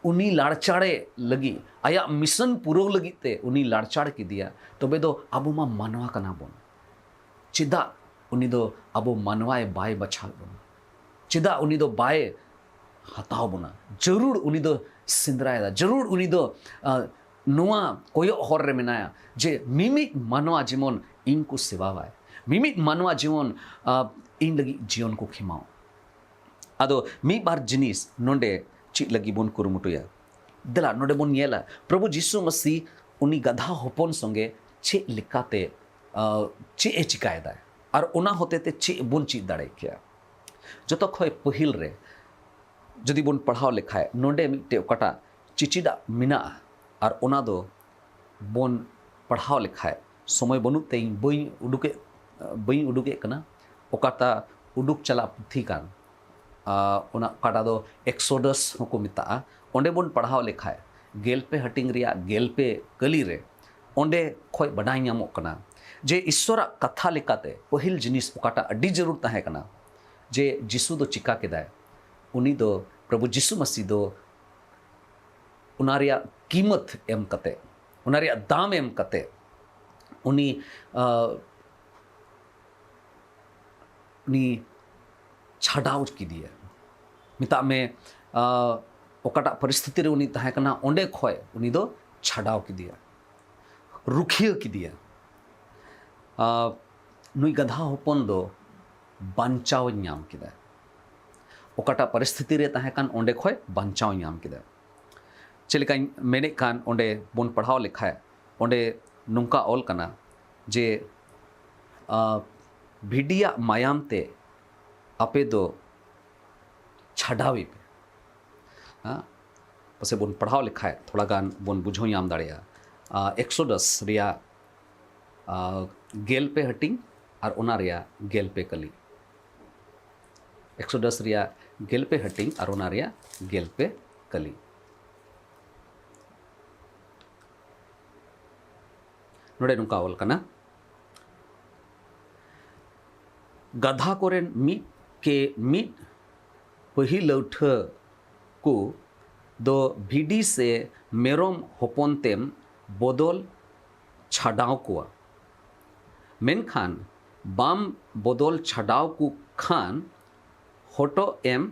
ᱩᱱᱤ ᱞᱟᱲᱪᱟᱲᱮ ᱞᱟᱹᱜᱤᱫ, ᱟᱭᱟᱜ mission ᱯᱩᱨᱟᱹᱣ ᱞᱟᱹᱜᱤᱫ ᱛᱮ ᱩᱱᱤ ᱞᱟᱲᱪᱟᱲ ᱠᱮᱫᱮᱭᱟ, ᱛᱚᱵᱮ ᱫᱚ ᱟᱵᱚ ᱢᱟ ᱢᱟᱱᱣᱟ ᱠᱟᱱᱟ ᱵᱚᱱ᱾ ᱪᱮᱫᱟᱜ ᱩᱱᱤ ᱫᱚ ᱟᱵᱚ ᱢᱟᱱᱣᱟᱭ ᱵᱟᱭ ᱵᱟᱪᱷᱟᱣᱮᱫ ᱵᱚᱱᱟ? ᱪᱮᱫᱟᱜ ᱩᱱᱤ ᱫᱚ ᱵᱟᱭ ᱦᱟᱛᱟᱣ ᱵᱚᱱᱟ? ᱡᱟᱹᱨᱩᱲ ᱩᱱᱤ ᱫᱚ ᱥᱮᱸᱫᱽᱨᱟᱭᱮᱫᱟ, ᱡᱟᱹᱨᱩᱲ ᱩᱱᱤ ᱫᱚ, ᱟ, ᱱᱚᱣᱟ ᱠᱚᱭᱚᱜ ᱦᱚᱨ ᱨᱮ ᱢᱮᱱᱟᱭᱟ ᱡᱮ ᱢᱤᱢᱤᱫ ᱢᱟᱱᱣᱟ ᱡᱮᱢᱚᱱ ᱤᱧ ᱠᱚ ᱥᱮᱵᱟᱣᱟᱭ, ᱢᱤᱢᱤᱫ ᱢᱟᱱᱣᱟ ᱡᱮᱢᱚᱱ, ᱟ, ᱤᱧ ᱞᱟᱹᱜᱤᱫ ᱡᱤᱭᱚᱱ ᱠᱚ ᱠᱷᱮᱢᱟᱣ᱾ ᱟᱫᱚ ᱢᱤᱫ ᱵᱟᱨ ᱡᱤᱱᱤᱥ ᱱᱚᱰᱮ ᱪᱮᱫ ᱞᱟᱹᱜᱤᱫ ᱵᱚᱱ ᱠᱩᱨᱩᱢᱩᱴᱩᱭᱟ? ᱫᱮᱞᱟ, ᱱᱚᱰᱮ ᱵᱚᱱ ᱧᱮᱞᱟ, ᱯᱨᱚᱵᱷᱩ ᱡᱤᱥᱩ ᱢᱟᱹᱥᱤ ᱩᱱᱤ ᱜᱟᱫᱷᱟ ᱦᱚᱯᱚᱱ ᱥᱚᱸᱜᱮ ᱪᱮᱫ ᱞᱮᱠᱟᱛᱮ, ᱟ, ᱪᱮᱫ ᱮ ᱪᱤᱠᱟᱭᱮᱫᱟ ᱟᱨ ᱚᱱᱟ ᱦᱚᱛᱮ ᱛᱮ ᱪᱮᱫ ᱵᱚᱱ ᱪᱮᱫ ᱫᱟᱲᱮ ᱠᱮᱭᱟ? ᱡᱚᱛᱚ ᱠᱷᱚᱱ ᱯᱟᱹᱦᱤᱞ ᱨᱮ ᱡᱩᱫᱤ ᱵᱚᱱ ᱯᱟᱲᱦᱟᱣ ᱞᱮᱠᱷᱟᱡ, ᱱᱚᱰᱮ ᱢᱤᱫᱴᱮᱡ ᱚᱠᱟᱴᱟᱜ ᱪᱮᱪᱮᱫᱟᱜ ᱢᱮᱱᱟᱜᱼᱟ, ᱟᱨ ᱚᱱᱟ ᱫᱚ ᱵᱚᱱ ᱯᱟᱲᱦᱟᱣ ᱞᱮᱠᱷᱟᱡ, ᱥᱚᱢᱚᱭ ᱵᱟᱹᱱᱩᱜ ᱛᱮ ᱤᱧ ᱵᱟᱹᱧ ᱩᱰᱩᱠᱮᱫ, ᱵᱟᱹᱧ ᱩᱰᱩᱠᱮᱫ ᱠᱟᱱᱟ᱾ ᱚᱠᱟᱴᱟᱜ ᱩᱰᱩᱠ ᱪᱟᱞᱟᱜ ᱯᱩᱛᱷᱤ ᱠᱟᱱ, ᱟ, ᱚᱱᱟ ᱚᱠᱟᱴᱟᱜ ᱫᱚ ᱮᱠᱥᱳᱰᱟᱥ ᱦᱚᱸᱠᱚ ᱢᱮᱛᱟᱜᱼᱟ, ᱚᱸᱰᱮ ᱵᱚᱱ ᱯᱟᱲᱦᱟᱣ ᱞᱮᱠᱷᱟᱡ, ᱜᱮᱞ ᱯᱮ ᱦᱟᱹᱴᱤᱧ ᱨᱮᱭᱟᱜ ᱜᱮᱞ ᱯᱮ ᱠᱟᱹᱞᱤ ᱨᱮ, ᱚᱸᱰᱮ ᱠᱷᱚᱡ ᱵᱟᱰᱟᱭ ᱧᱟᱢᱚᱜ ᱠᱟᱱᱟ ᱡᱮ ᱤᱥᱥᱚᱨᱟᱜ ᱠᱟᱛᱷᱟ ᱞᱮᱠᱟᱛᱮ ᱯᱟᱹᱦᱤᱞ ᱡᱤᱱᱤᱥ ᱚᱠᱟᱴᱟᱜ ᱟᱹᱰᱤ ᱡᱟᱹᱨᱩᱲ ᱛᱟᱦᱮᱸ ᱠᱟᱱᱟ, ᱡᱮ ᱡᱤᱥᱩ ᱫᱚ ᱪᱤᱠᱟ ᱠᱮᱫᱟᱭ? ᱩᱱᱤ ᱫᱚ, ᱯᱨᱚᱵᱷᱩ ᱡᱤᱥᱩ ᱢᱟᱹᱥᱤ ᱫᱚ ᱚᱱᱟ ᱨᱮᱭᱟᱜ ᱠᱤᱢᱚᱛ ᱮᱢ ᱠᱟᱛᱮ, ᱚᱱᱟ ᱨᱮᱭᱟᱜ ᱫᱟᱢ ᱮᱢ ᱠᱟᱛᱮ, ᱩᱱᱤ, ᱟ, ᱩᱱᱤ ᱪᱷᱟᱰᱟᱣ ᱠᱮᱫᱮᱭᱟ᱾ ᱢᱮᱛᱟᱜ ᱢᱮ, ᱟ, ᱚᱠᱟᱴᱟᱜ ᱯᱚᱨᱤᱥᱛᱷᱤᱛᱤ ᱨᱮ ᱩᱱᱤ ᱛᱟᱦᱮᱸ ᱠᱟᱱᱟ, ᱚᱸᱰᱮ ᱠᱷᱚᱡ ᱩᱱᱤ ᱫᱚ ᱪᱷᱟᱰᱟᱣ ᱠᱮᱫᱮᱭᱟ, ᱨᱩᱠᱷᱤᱭᱟᱹ ᱠᱮᱫᱮᱭᱟ᱾ ᱟ, ᱱᱩᱭ ᱜᱟᱫᱷᱟ ᱦᱚᱯᱚᱱ ᱫᱚ ᱵᱟᱧᱪᱟᱣ ᱧᱟᱢ ᱠᱮᱫᱟ᱾ ᱚᱠᱟᱴᱟᱜ ᱯᱚᱨᱤᱥᱛᱷᱤᱛᱤ ᱨᱮ ᱛᱟᱦᱮᱸ ᱠᱟᱱ, ᱚᱸᱰᱮ ᱠᱷᱚᱡ ᱵᱟᱧᱪᱟᱣ ᱧᱟᱢ ᱠᱮᱫᱟ᱾ ᱪᱮᱫ ᱞᱮᱠᱟᱧ ᱢᱮᱱᱮᱫ ᱠᱟᱱ, ᱚᱸᱰᱮ ᱵᱚᱱ ᱯᱟᱲᱦᱟᱣ ᱞᱮᱠᱷᱟᱡ, ᱚᱸᱰᱮ ᱱᱚᱝᱠᱟ ᱚᱞ ᱠᱟᱱᱟ ᱡᱮ, ᱟ, ᱵᱷᱤᱰᱤᱭᱟᱜ ᱢᱟᱭᱟᱢ ᱛᱮ ᱟᱯᱮ ᱫᱚ ᱪᱷᱟᱰᱟᱣ ᱮᱯᱮ᱾ ᱦᱮᱸ? ᱯᱟᱥᱮᱡ ᱵᱚᱱ ᱯᱟᱲᱦᱟᱣ ᱞᱮᱠᱷᱟᱡ ᱛᱷᱚᱲᱟ ᱜᱟᱱ ᱵᱚᱱ ᱵᱩᱡᱷᱟᱹᱣ ᱧᱟᱢ ᱫᱟᱲᱮᱭᱟᱜᱼᱟ᱾ ᱟ, ᱮᱠᱥᱳᱰᱟᱥ ᱨᱮᱭᱟᱜ, ᱟ, ᱜᱮᱞ ᱯᱮ ᱦᱟᱹᱴᱤᱧ ᱟᱨ ᱚᱱᱟ ᱨᱮᱭᱟᱜ ᱜᱮᱞ ᱯᱮ ᱠᱟᱹᱞᱤ᱾ ᱮᱠᱥᱳᱰᱟᱥ ᱨᱮᱭᱟᱜ ᱜᱮᱞ ᱯᱮ ᱦᱟᱹᱴᱤᱧ ᱟᱨ ᱚᱱᱟ ᱨᱮᱭᱟᱜ ᱜᱮᱞ ᱯᱮ ᱠᱟᱹᱞᱤ᱾ ᱱᱚᱰᱮ ᱱᱚᱝᱠᱟ ᱚᱞ ᱠᱟᱱᱟ, ᱜᱟᱫᱷᱟ ᱠᱚᱨᱮᱱ ᱢᱤᱫ ᱠᱮ ᱢᱤᱫ ᱯᱟᱹᱦᱤᱞᱟᱹᱣᱴᱷᱟᱹ ᱠᱚ ᱫᱚ ᱵᱷᱤᱰᱤ ᱥᱮ ᱢᱮᱨᱚᱢ ᱦᱚᱯᱚᱱ ᱛᱮᱢ ᱵᱚᱫᱚᱞ ᱪᱷᱟᱰᱟᱣ ᱠᱚᱣᱟ, ᱢᱮᱱᱠᱷᱟᱱ ᱵᱟᱢ ᱵᱚᱫᱚᱞ ᱪᱷᱟᱰᱟᱣ ᱠᱚ ᱠᱷᱟᱱ ᱦᱚᱴᱚᱜ ᱮᱢ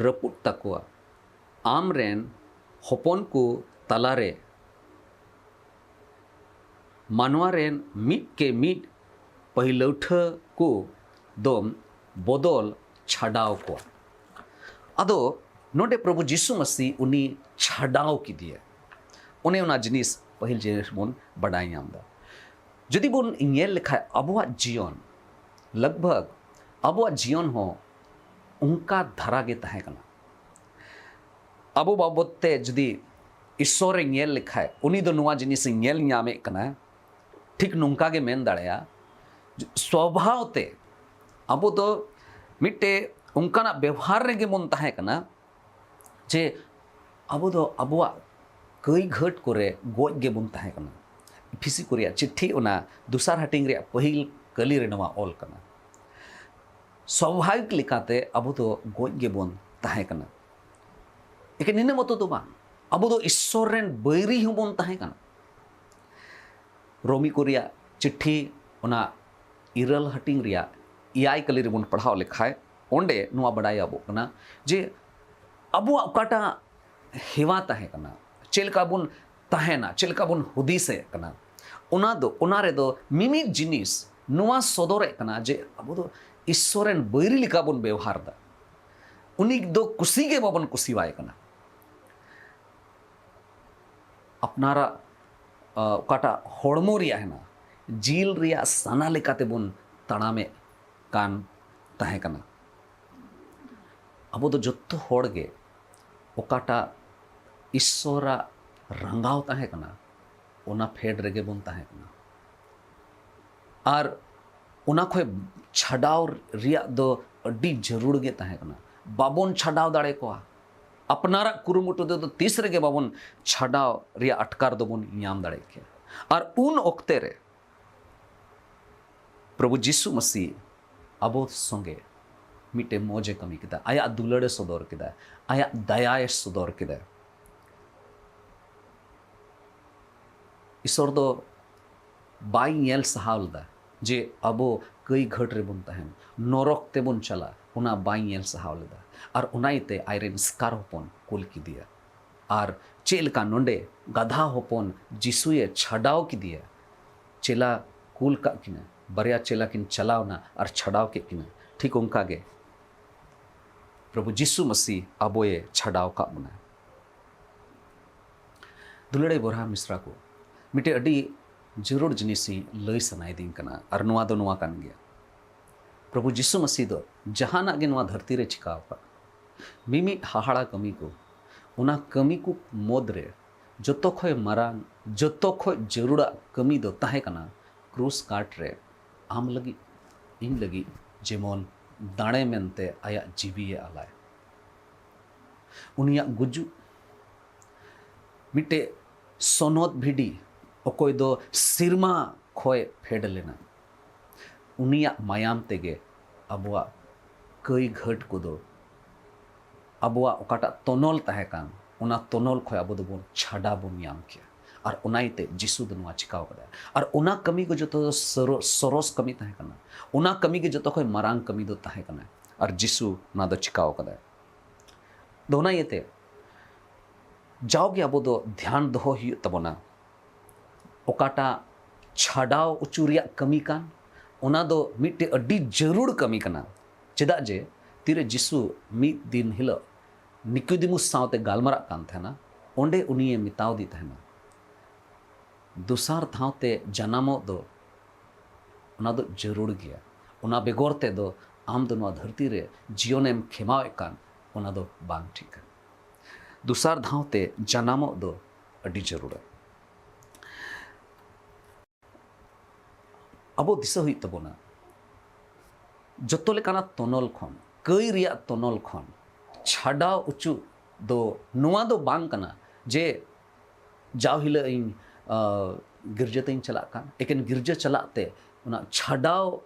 ᱨᱟᱹᱯᱩᱫ ᱛᱟᱠᱚᱣᱟ᱾ ᱟᱢ ᱨᱮᱱ ᱦᱚᱯᱚᱱ ᱠᱚ ᱛᱟᱞᱟᱨᱮ ᱢᱟᱱᱣᱟ ᱨᱮᱱ ᱢᱤᱫ ᱠᱮ ᱢᱤᱫ ᱯᱟᱹᱦᱤᱞᱟᱹᱣᱴᱷᱟᱹ ᱠᱚ ᱫᱚᱢ ᱵᱚᱫᱚᱞ ᱪᱷᱟᱰᱟᱣ ᱠᱚᱣᱟ᱾ ᱟᱫᱚ ᱱᱚᱰᱮ ᱯᱨᱚᱵᱷᱩ ᱡᱤᱥᱩ ᱢᱟᱹᱥᱤ ᱩᱱᱤ ᱪᱷᱟᱰᱟᱣ ᱠᱮᱫᱮᱭᱟ᱾ ᱚᱱᱮ ᱚᱱᱟ ᱡᱤᱱᱤᱥ ᱯᱟᱹᱦᱤᱞ ᱡᱤᱱᱤᱥ ᱵᱚᱱ ᱵᱟᱰᱟᱭ ᱧᱟᱢ ᱮᱫᱟ᱾ ᱡᱩᱫᱤ ᱵᱚᱱ ᱧᱮᱞ ᱞᱮᱠᱷᱟᱡ ᱟᱵᱚᱣᱟᱜ ᱡᱤᱭᱚᱱ, ᱞᱟᱜᱽᱵᱷᱟᱜᱽ ᱟᱵᱚᱣᱟᱜ ᱡᱤᱭᱚᱱ ᱦᱚᱸ ᱚᱱᱠᱟ ᱫᱷᱟᱨᱟ ᱜᱮ ᱛᱟᱦᱮᱸ ᱠᱟᱱᱟ᱾ ᱟᱵᱚ ᱵᱟᱵᱚᱛ ᱛᱮ ᱡᱩᱫᱤ ᱤᱥᱥᱚᱨᱮ ᱧᱮᱞ ᱞᱮᱠᱷᱟᱡ, ᱩᱱᱤ ᱫᱚ ᱱᱚᱣᱟ ᱡᱤᱱᱤᱥᱮ ᱧᱮᱞ ᱧᱟᱢᱮᱫ ᱠᱟᱱᱟ, ᱴᱷᱤᱠ ᱱᱚᱝᱠᱟ ᱜᱮ ᱢᱮᱱ ᱫᱟᱲᱮᱭᱟᱜᱼᱟ᱾ ᱥᱣᱚᱵᱷᱟᱣ ᱛᱮ ᱟᱵᱚ ᱫᱚ ᱢᱤᱫᱴᱮᱡ ᱚᱱᱠᱟᱱᱟᱜ ᱵᱮᱣᱦᱟᱨ ᱨᱮᱜᱮ ᱵᱚᱱ ᱛᱟᱦᱮᱸ ᱠᱟᱱᱟ ᱡᱮ ᱟᱵᱚ ᱫᱚ ᱟᱵᱚᱣᱟᱜ ᱠᱟᱹᱭ ᱜᱷᱟᱹᱴ ᱠᱚᱨᱮ ᱜᱚᱡ ᱜᱮᱵᱚᱱ ᱛᱟᱦᱮᱸ ᱠᱟᱱᱟ᱾ ᱤᱯᱷᱤᱥᱤ ᱠᱚ ᱨᱮᱭᱟᱜ ᱪᱤᱴᱷᱤ, ᱚᱱᱟ ᱫᱚᱥᱟᱨ ᱦᱟᱹᱴᱤᱧ ᱨᱮᱭᱟᱜ ᱯᱟᱹᱦᱤᱞ ᱠᱟᱹᱞᱤ ᱨᱮ ᱱᱚᱣᱟ ᱚᱞ ᱠᱟᱱᱟ᱾ ᱥᱣᱟᱵᱷᱟᱵᱤᱠ ᱞᱮᱠᱟᱛᱮ ᱟᱵᱚ ᱫᱚ ᱜᱚᱡ ᱜᱮᱵᱚᱱ ᱛᱟᱦᱮᱸ ᱠᱟᱱᱟ᱾ ᱮᱠᱮᱱ ᱱᱤᱱᱟᱹ ᱢᱚᱛᱚ ᱫᱚ ᱵᱟᱝ, ᱟᱵᱚ ᱫᱚ ᱤᱥᱥᱚᱨ ᱨᱮᱱ ᱵᱟᱹᱭᱨᱤ ᱦᱚᱸᱵᱚᱱ ᱛᱟᱦᱮᱸ ᱠᱟᱱᱟ᱾ ᱨᱳᱢᱤ ᱠᱚ ᱨᱮᱭᱟᱜ ᱪᱤᱴᱷᱤ, ᱚᱱᱟ ᱤᱨᱟᱹᱞ ᱦᱟᱹᱴᱤᱧ ᱨᱮᱭᱟᱜ ᱮᱭᱟᱭ ᱠᱟᱹᱞᱤ ᱨᱮᱵᱚᱱ ᱯᱟᱲᱦᱟᱣ ᱞᱮᱠᱷᱟᱡ, ᱚᱸᱰᱮ ᱱᱚᱣᱟ ᱵᱟᱰᱟᱭ ᱧᱟᱢᱚᱜ ᱠᱟᱱᱟ ᱡᱮ ᱟᱵᱚᱣᱟᱜ ᱚᱠᱟᱴᱟᱜ ᱦᱮᱣᱟ ᱛᱟᱦᱮᱸ ᱠᱟᱱᱟ, ᱪᱮᱫ ᱞᱮᱠᱟ ᱵᱚᱱ ᱛᱟᱦᱮᱱᱟ, ᱪᱮᱫ ᱞᱮᱠᱟ ᱵᱚᱱ ᱦᱩᱫᱤᱥᱮᱫ ᱠᱟᱱᱟ, ᱚᱱᱟ ᱫᱚ, ᱚᱱᱟ ᱨᱮᱫᱚ ᱢᱤᱢᱤᱫ ᱡᱤᱱᱤᱥ ᱱᱚᱣᱟ ᱥᱚᱫᱚᱨᱮᱫ ᱠᱟᱱᱟ ᱡᱮ ᱟᱵᱚ ᱫᱚ ᱤᱥᱥᱚᱨ ᱨᱮᱱ ᱵᱟᱹᱭᱨᱤ ᱞᱮᱠᱟ ᱵᱚᱱ ᱵᱮᱣᱦᱟᱨ ᱮᱫᱟ᱾ ᱩᱱᱤ ᱫᱚ ᱠᱩᱥᱤ ᱜᱮ ᱵᱟᱵᱚᱱ ᱠᱩᱥᱤᱣᱟᱭ ᱠᱟᱱᱟ᱾ ᱟᱯᱱᱟᱨᱟᱜ, ᱟ, ᱚᱠᱟᱴᱟᱜ ᱦᱚᱲᱢᱚ ᱨᱮᱭᱟᱜ ᱦᱮᱱᱟᱜᱼᱟ, ᱡᱤᱞ ᱨᱮᱭᱟᱜ ᱥᱟᱱᱟ ᱞᱮᱠᱟᱛᱮ ᱵᱚᱱ ᱛᱟᱲᱟᱢᱮᱫ ᱠᱟᱱ ᱛᱟᱦᱮᱸ ᱠᱟᱱᱟ᱾ ᱟᱵᱚ ᱫᱚ ᱡᱚᱛᱚ ᱦᱚᱲ ᱜᱮ ᱚᱠᱟᱴᱟᱜ ᱤᱥᱥᱚᱨᱟᱜ ᱨᱟᱸᱜᱟᱣ ᱛᱟᱦᱮᱸ ᱠᱟᱱᱟ, ᱚᱱᱟ ᱯᱷᱮᱰ ᱨᱮᱜᱮ ᱵᱚᱱ ᱛᱟᱦᱮᱸ ᱠᱟᱱᱟ᱾ ᱟᱨ ᱚᱱᱟ ᱠᱷᱚᱱ ᱪᱷᱟᱰᱟᱣ ᱨᱮᱭᱟᱜ ᱫᱚ ᱟᱹᱰᱤ ᱡᱟᱹᱨᱩᱲ ᱜᱮ ᱛᱟᱦᱮᱸ ᱠᱟᱱᱟ᱾ ᱵᱟᱵᱚᱱ ᱪᱷᱟᱰᱟᱣ ᱫᱟᱲᱮ ᱠᱚᱣᱟ᱾ ᱟᱯᱱᱟᱨᱟᱜ ᱠᱩᱨᱩᱢᱩᱴᱩ ᱛᱮᱫᱚ ᱛᱤᱥ ᱨᱮᱜᱮ ᱵᱟᱵᱚᱱ ᱪᱷᱟᱰᱟᱣ ᱨᱮᱭᱟᱜ ᱟᱴᱠᱟᱨ ᱫᱚᱵᱚᱱ ᱧᱟᱢ ᱫᱟᱲᱮ ᱠᱮᱭᱟ᱾ ᱟᱨ ᱩᱱ ᱚᱠᱛᱮ ᱨᱮ ᱯᱨᱚᱵᱷᱩ ᱡᱤᱥᱩ ᱢᱟᱹᱥᱤ ᱟᱵᱚ ᱥᱚᱸᱜᱮ ᱢᱤᱫᱴᱮᱱ ᱢᱚᱡᱽ ᱮ ᱠᱟᱹᱢᱤ ᱠᱮᱫᱟ, ᱟᱭᱟᱜ ᱫᱩᱞᱟᱹᱲ ᱮ ᱥᱚᱫᱚᱨ ᱠᱮᱫᱟ, ᱟᱭᱟᱜ ᱫᱟᱭᱟᱭ ᱥᱚᱫᱚᱨ ᱠᱮᱫᱟ᱾ ᱤᱥᱚᱨ ᱫᱚ ᱵᱟᱭ ᱧᱮᱞ ᱥᱟᱦᱟᱣ ᱞᱮᱫᱟ ᱡᱮ ᱟᱵᱚ ᱠᱟᱹᱭ ᱜᱷᱟᱹᱴ ᱨᱮᱵᱚᱱ ᱛᱟᱦᱮᱱ, ᱱᱚᱨᱚᱠ ᱛᱮᱵᱚᱱ ᱪᱟᱞᱟᱜ, ᱚᱱᱟ ᱵᱟᱭ ᱧᱮᱞ ᱥᱟᱦᱟᱣ ᱞᱮᱫᱟ᱾ ᱟᱨ ᱚᱱᱟ ᱤᱭᱟᱹᱛᱮ ᱟᱡᱨᱮᱱ ᱮᱥᱠᱟᱨ ᱦᱚᱯᱚᱱ ᱠᱩᱞ ᱠᱮᱫᱮᱭᱟ᱾ ᱟᱨ ᱪᱮᱫ ᱞᱮᱠᱟ ᱱᱚᱰᱮ ᱜᱟᱫᱷᱟ ᱦᱚᱯᱚᱱ ᱡᱤᱥᱩᱭᱮ ᱪᱷᱟᱰᱟᱣ ᱠᱮᱫᱮᱭᱟ, ᱪᱮᱞᱟ ᱠᱩᱞ ᱠᱟᱜ ᱠᱤᱱᱟ, ᱵᱟᱨᱭᱟ ᱪᱮᱞᱟ ᱠᱤᱱ ᱪᱟᱞᱟᱣᱱᱟ ᱟᱨ ᱪᱷᱟᱰᱟᱣ ᱠᱮᱫ ᱠᱤᱱᱟ, ᱴᱷᱤᱠ ᱚᱱᱠᱟ ᱜᱮ ᱯᱨᱚᱵᱷᱩ ᱡᱤᱥᱩ ᱢᱟᱹᱥᱤ ᱟᱵᱚᱭᱮ ᱪᱷᱟᱰᱟᱣ ᱠᱟᱜ ᱵᱚᱱᱟ᱾ ᱫᱩᱞᱟᱹᱲᱤᱭᱟᱹ ᱵᱚᱭᱦᱟ ᱢᱤᱥᱨᱟ ᱠᱚ, ᱢᱤᱫᱴᱮᱡ ᱟᱹᱰᱤ ᱡᱟᱹᱨᱩᱲ ᱡᱤᱱᱤᱥ ᱤᱧ ᱞᱟᱹᱭ ᱥᱟᱱᱟᱭᱮᱫᱤᱧ ᱠᱟᱱᱟ, ᱟᱨ ᱱᱚᱣᱟ ᱫᱚ ᱱᱚᱣᱟ ᱠᱟᱱ ᱜᱮᱭᱟ᱾ ᱯᱨᱚᱵᱷᱩ ᱡᱤᱥᱩ ᱢᱟᱹᱥᱤ ᱫᱚ ᱡᱟᱦᱟᱱᱟᱜ ᱜᱮ ᱱᱚᱣᱟ ᱫᱷᱟᱹᱨᱛᱤ ᱨᱮ ᱪᱤᱠᱟᱣ ᱟᱠᱟᱫ, ᱢᱤᱢᱤᱫ ᱦᱟᱦᱟᱲᱟ ᱠᱟᱹᱢᱤ ᱠᱚ, ᱚᱱᱟ ᱠᱟᱹᱢᱤ ᱠᱚ ᱢᱩᱫᱽ ᱨᱮ ᱡᱚᱛᱚ ᱠᱷᱚᱡ ᱢᱟᱨᱟᱝ, ᱡᱚᱛᱚ ᱠᱷᱚᱡ ᱡᱟᱹᱨᱩᱲᱟᱜ ᱠᱟᱹᱢᱤ ᱫᱚ ᱛᱟᱦᱮᱸ ᱠᱟᱱᱟ ᱠᱨᱩᱥ ᱠᱟᱴ ᱨᱮ ᱟᱢ ᱞᱟᱹᱜᱤᱫ, ᱤᱧ ᱞᱟᱹᱜᱤᱫ ᱡᱮᱢᱚᱱ ᱫᱟᱲᱮ ᱢᱮᱱᱛᱮ ᱟᱭᱟᱜ ᱡᱤᱣᱤᱭᱮ ᱟᱞᱟᱭ᱾ ᱩᱱᱤᱭᱟᱜ ᱜᱩᱡᱩᱜ ᱢᱤᱫᱴᱮᱡ ᱥᱚᱱᱚᱛ ᱵᱷᱤᱰᱤ, ᱚᱠᱚᱭ ᱫᱚ ᱥᱤᱨᱢᱟ ᱠᱷᱚᱡ ᱯᱷᱮᱰ ᱞᱮᱱᱟ, ᱩᱱᱤᱭᱟᱜ ᱢᱟᱭᱟᱢ ᱛᱮᱜᱮ ᱟᱵᱚᱣᱟᱜ ᱠᱟᱹᱭ ᱜᱷᱟᱹᱴ ᱠᱚᱫᱚ, ᱟᱵᱚᱣᱟᱜ ᱚᱠᱟᱴᱟᱜ ᱛᱚᱱᱚᱞ ᱛᱟᱦᱮᱸ ᱠᱟᱱ, ᱚᱱᱟ ᱛᱚᱱᱚᱞ ᱠᱷᱚᱡ ᱟᱵᱚ ᱫᱚᱵᱚᱱ ᱪᱷᱟᱰᱟ ᱵᱚᱱ ᱧᱟᱢ ᱠᱮᱭᱟ᱾ ᱟᱨ ᱚᱱᱟ ᱤᱭᱟᱹᱛᱮ ᱡᱤᱥᱩ ᱫᱚ ᱱᱚᱣᱟ ᱪᱤᱠᱟᱣ ᱠᱟᱫᱟᱭ᱾ ᱟᱨ ᱚᱱᱟ ᱠᱟᱹᱢᱤ ᱠᱚ ᱡᱚᱛᱚ ᱫᱚ ᱥᱚᱨᱚ-, ᱥᱚᱨᱚᱥ ᱠᱟᱹᱢᱤ ᱛᱟᱦᱮᱸ ᱠᱟᱱᱟ, ᱚᱱᱟ ᱠᱟᱹᱢᱤ ᱜᱮ ᱡᱚᱛᱚ ᱠᱷᱚᱡ ᱢᱟᱨᱟᱝ ᱠᱟᱹᱢᱤ ᱫᱚ ᱛᱟᱦᱮᱸ ᱠᱟᱱᱟ, ᱟᱨ ᱡᱤᱥᱩ ᱚᱱᱟ ᱫᱚ ᱪᱤᱠᱟᱣ ᱠᱟᱫᱟᱭ᱾ ᱫᱚ ᱚᱱᱟ ᱤᱭᱟᱹᱛᱮ ᱡᱟᱣᱜᱮ ᱟᱵᱚ ᱫᱚ ᱫᱷᱮᱭᱟᱱ ᱫᱚᱦᱚ ᱦᱩᱭᱩᱜ ᱛᱟᱵᱚᱱᱟ, ᱚᱠᱟᱴᱟᱜ ᱪᱷᱟᱰᱟᱣ ᱚᱪᱚ ᱨᱮᱭᱟᱜ ᱠᱟᱹᱢᱤ ᱠᱟᱱ, ᱚᱱᱟ ᱫᱚ ᱢᱤᱫᱴᱮᱡ ᱟᱹᱰᱤ ᱡᱟᱹᱨᱩᱲ ᱠᱟᱹᱢᱤ ᱠᱟᱱᱟ᱾ ᱪᱮᱫᱟᱜ ᱡᱮ ᱛᱤᱨᱮ ᱡᱤᱥᱩ ᱢᱤᱫ ᱫᱤᱱ ᱦᱤᱞᱳᱜ ᱱᱤᱠᱳᱫᱤᱢᱩᱥ ᱥᱟᱶᱛᱮ ᱜᱟᱞᱢᱟᱨᱟᱜ ᱠᱟᱱ ᱛᱟᱦᱮᱱᱟ, ᱚᱸᱰᱮ ᱩᱱᱤᱭᱮ ᱢᱮᱛᱟᱣᱫᱮ ᱛᱟᱦᱮᱱᱟ, ᱫᱚᱥᱟᱨ ᱫᱷᱟᱣ ᱛᱮ ᱡᱟᱱᱟᱢᱚᱜ ᱫᱚ, ᱚᱱᱟ ᱫᱚ ᱡᱟᱹᱨᱩᱲ ᱜᱮᱭᱟ᱾ ᱚᱱᱟ ᱵᱮᱜᱚᱨ ᱛᱮᱫᱚ ᱟᱢ ᱫᱚ ᱱᱚᱣᱟ ᱫᱷᱟᱹᱨᱛᱤ ᱨᱮ ᱡᱤᱭᱚᱱᱮᱢ ᱠᱷᱮᱢᱟᱣᱮᱫ ᱠᱟᱱ, ᱚᱱᱟ ᱫᱚ ᱵᱟᱝ ᱴᱷᱤᱠᱟ᱾ ᱫᱚᱥᱟᱨ ᱫᱷᱟᱣ ᱛᱮ ᱡᱟᱱᱟᱢᱚᱜ ᱫᱚ ᱟᱹᱰᱤ ᱡᱟᱹᱨᱩᱲᱟ᱾ ᱟᱵᱚ ᱫᱤᱥᱟᱹ ᱦᱩᱭᱩᱜ ᱛᱟᱵᱚᱱᱟ, ᱡᱚᱛᱚ ᱞᱮᱠᱟᱱᱟᱜ ᱛᱚᱱᱚᱞ ᱠᱷᱚᱱ, ᱠᱟᱹᱭ ᱨᱮᱭᱟᱜ ᱛᱚᱱᱚᱞ ᱠᱷᱚᱱ ᱪᱷᱟᱰᱟᱣ ᱚᱪᱚ ᱫᱚ ᱱᱚᱣᱟ ᱫᱚ ᱵᱟᱝ ᱠᱟᱱᱟ ᱡᱮ ᱡᱟᱣ ᱦᱤᱞᱳᱜ ᱤᱧ, ᱟᱸ, ᱜᱤᱨᱡᱟᱹ ᱛᱮᱧ ᱪᱟᱞᱟᱜ ᱠᱟᱱ, ᱮᱠᱮᱱ ᱜᱤᱨᱡᱟᱹ ᱪᱟᱞᱟᱜ ᱛᱮ ᱚᱱᱟ ᱪᱷᱟᱰᱟᱣ,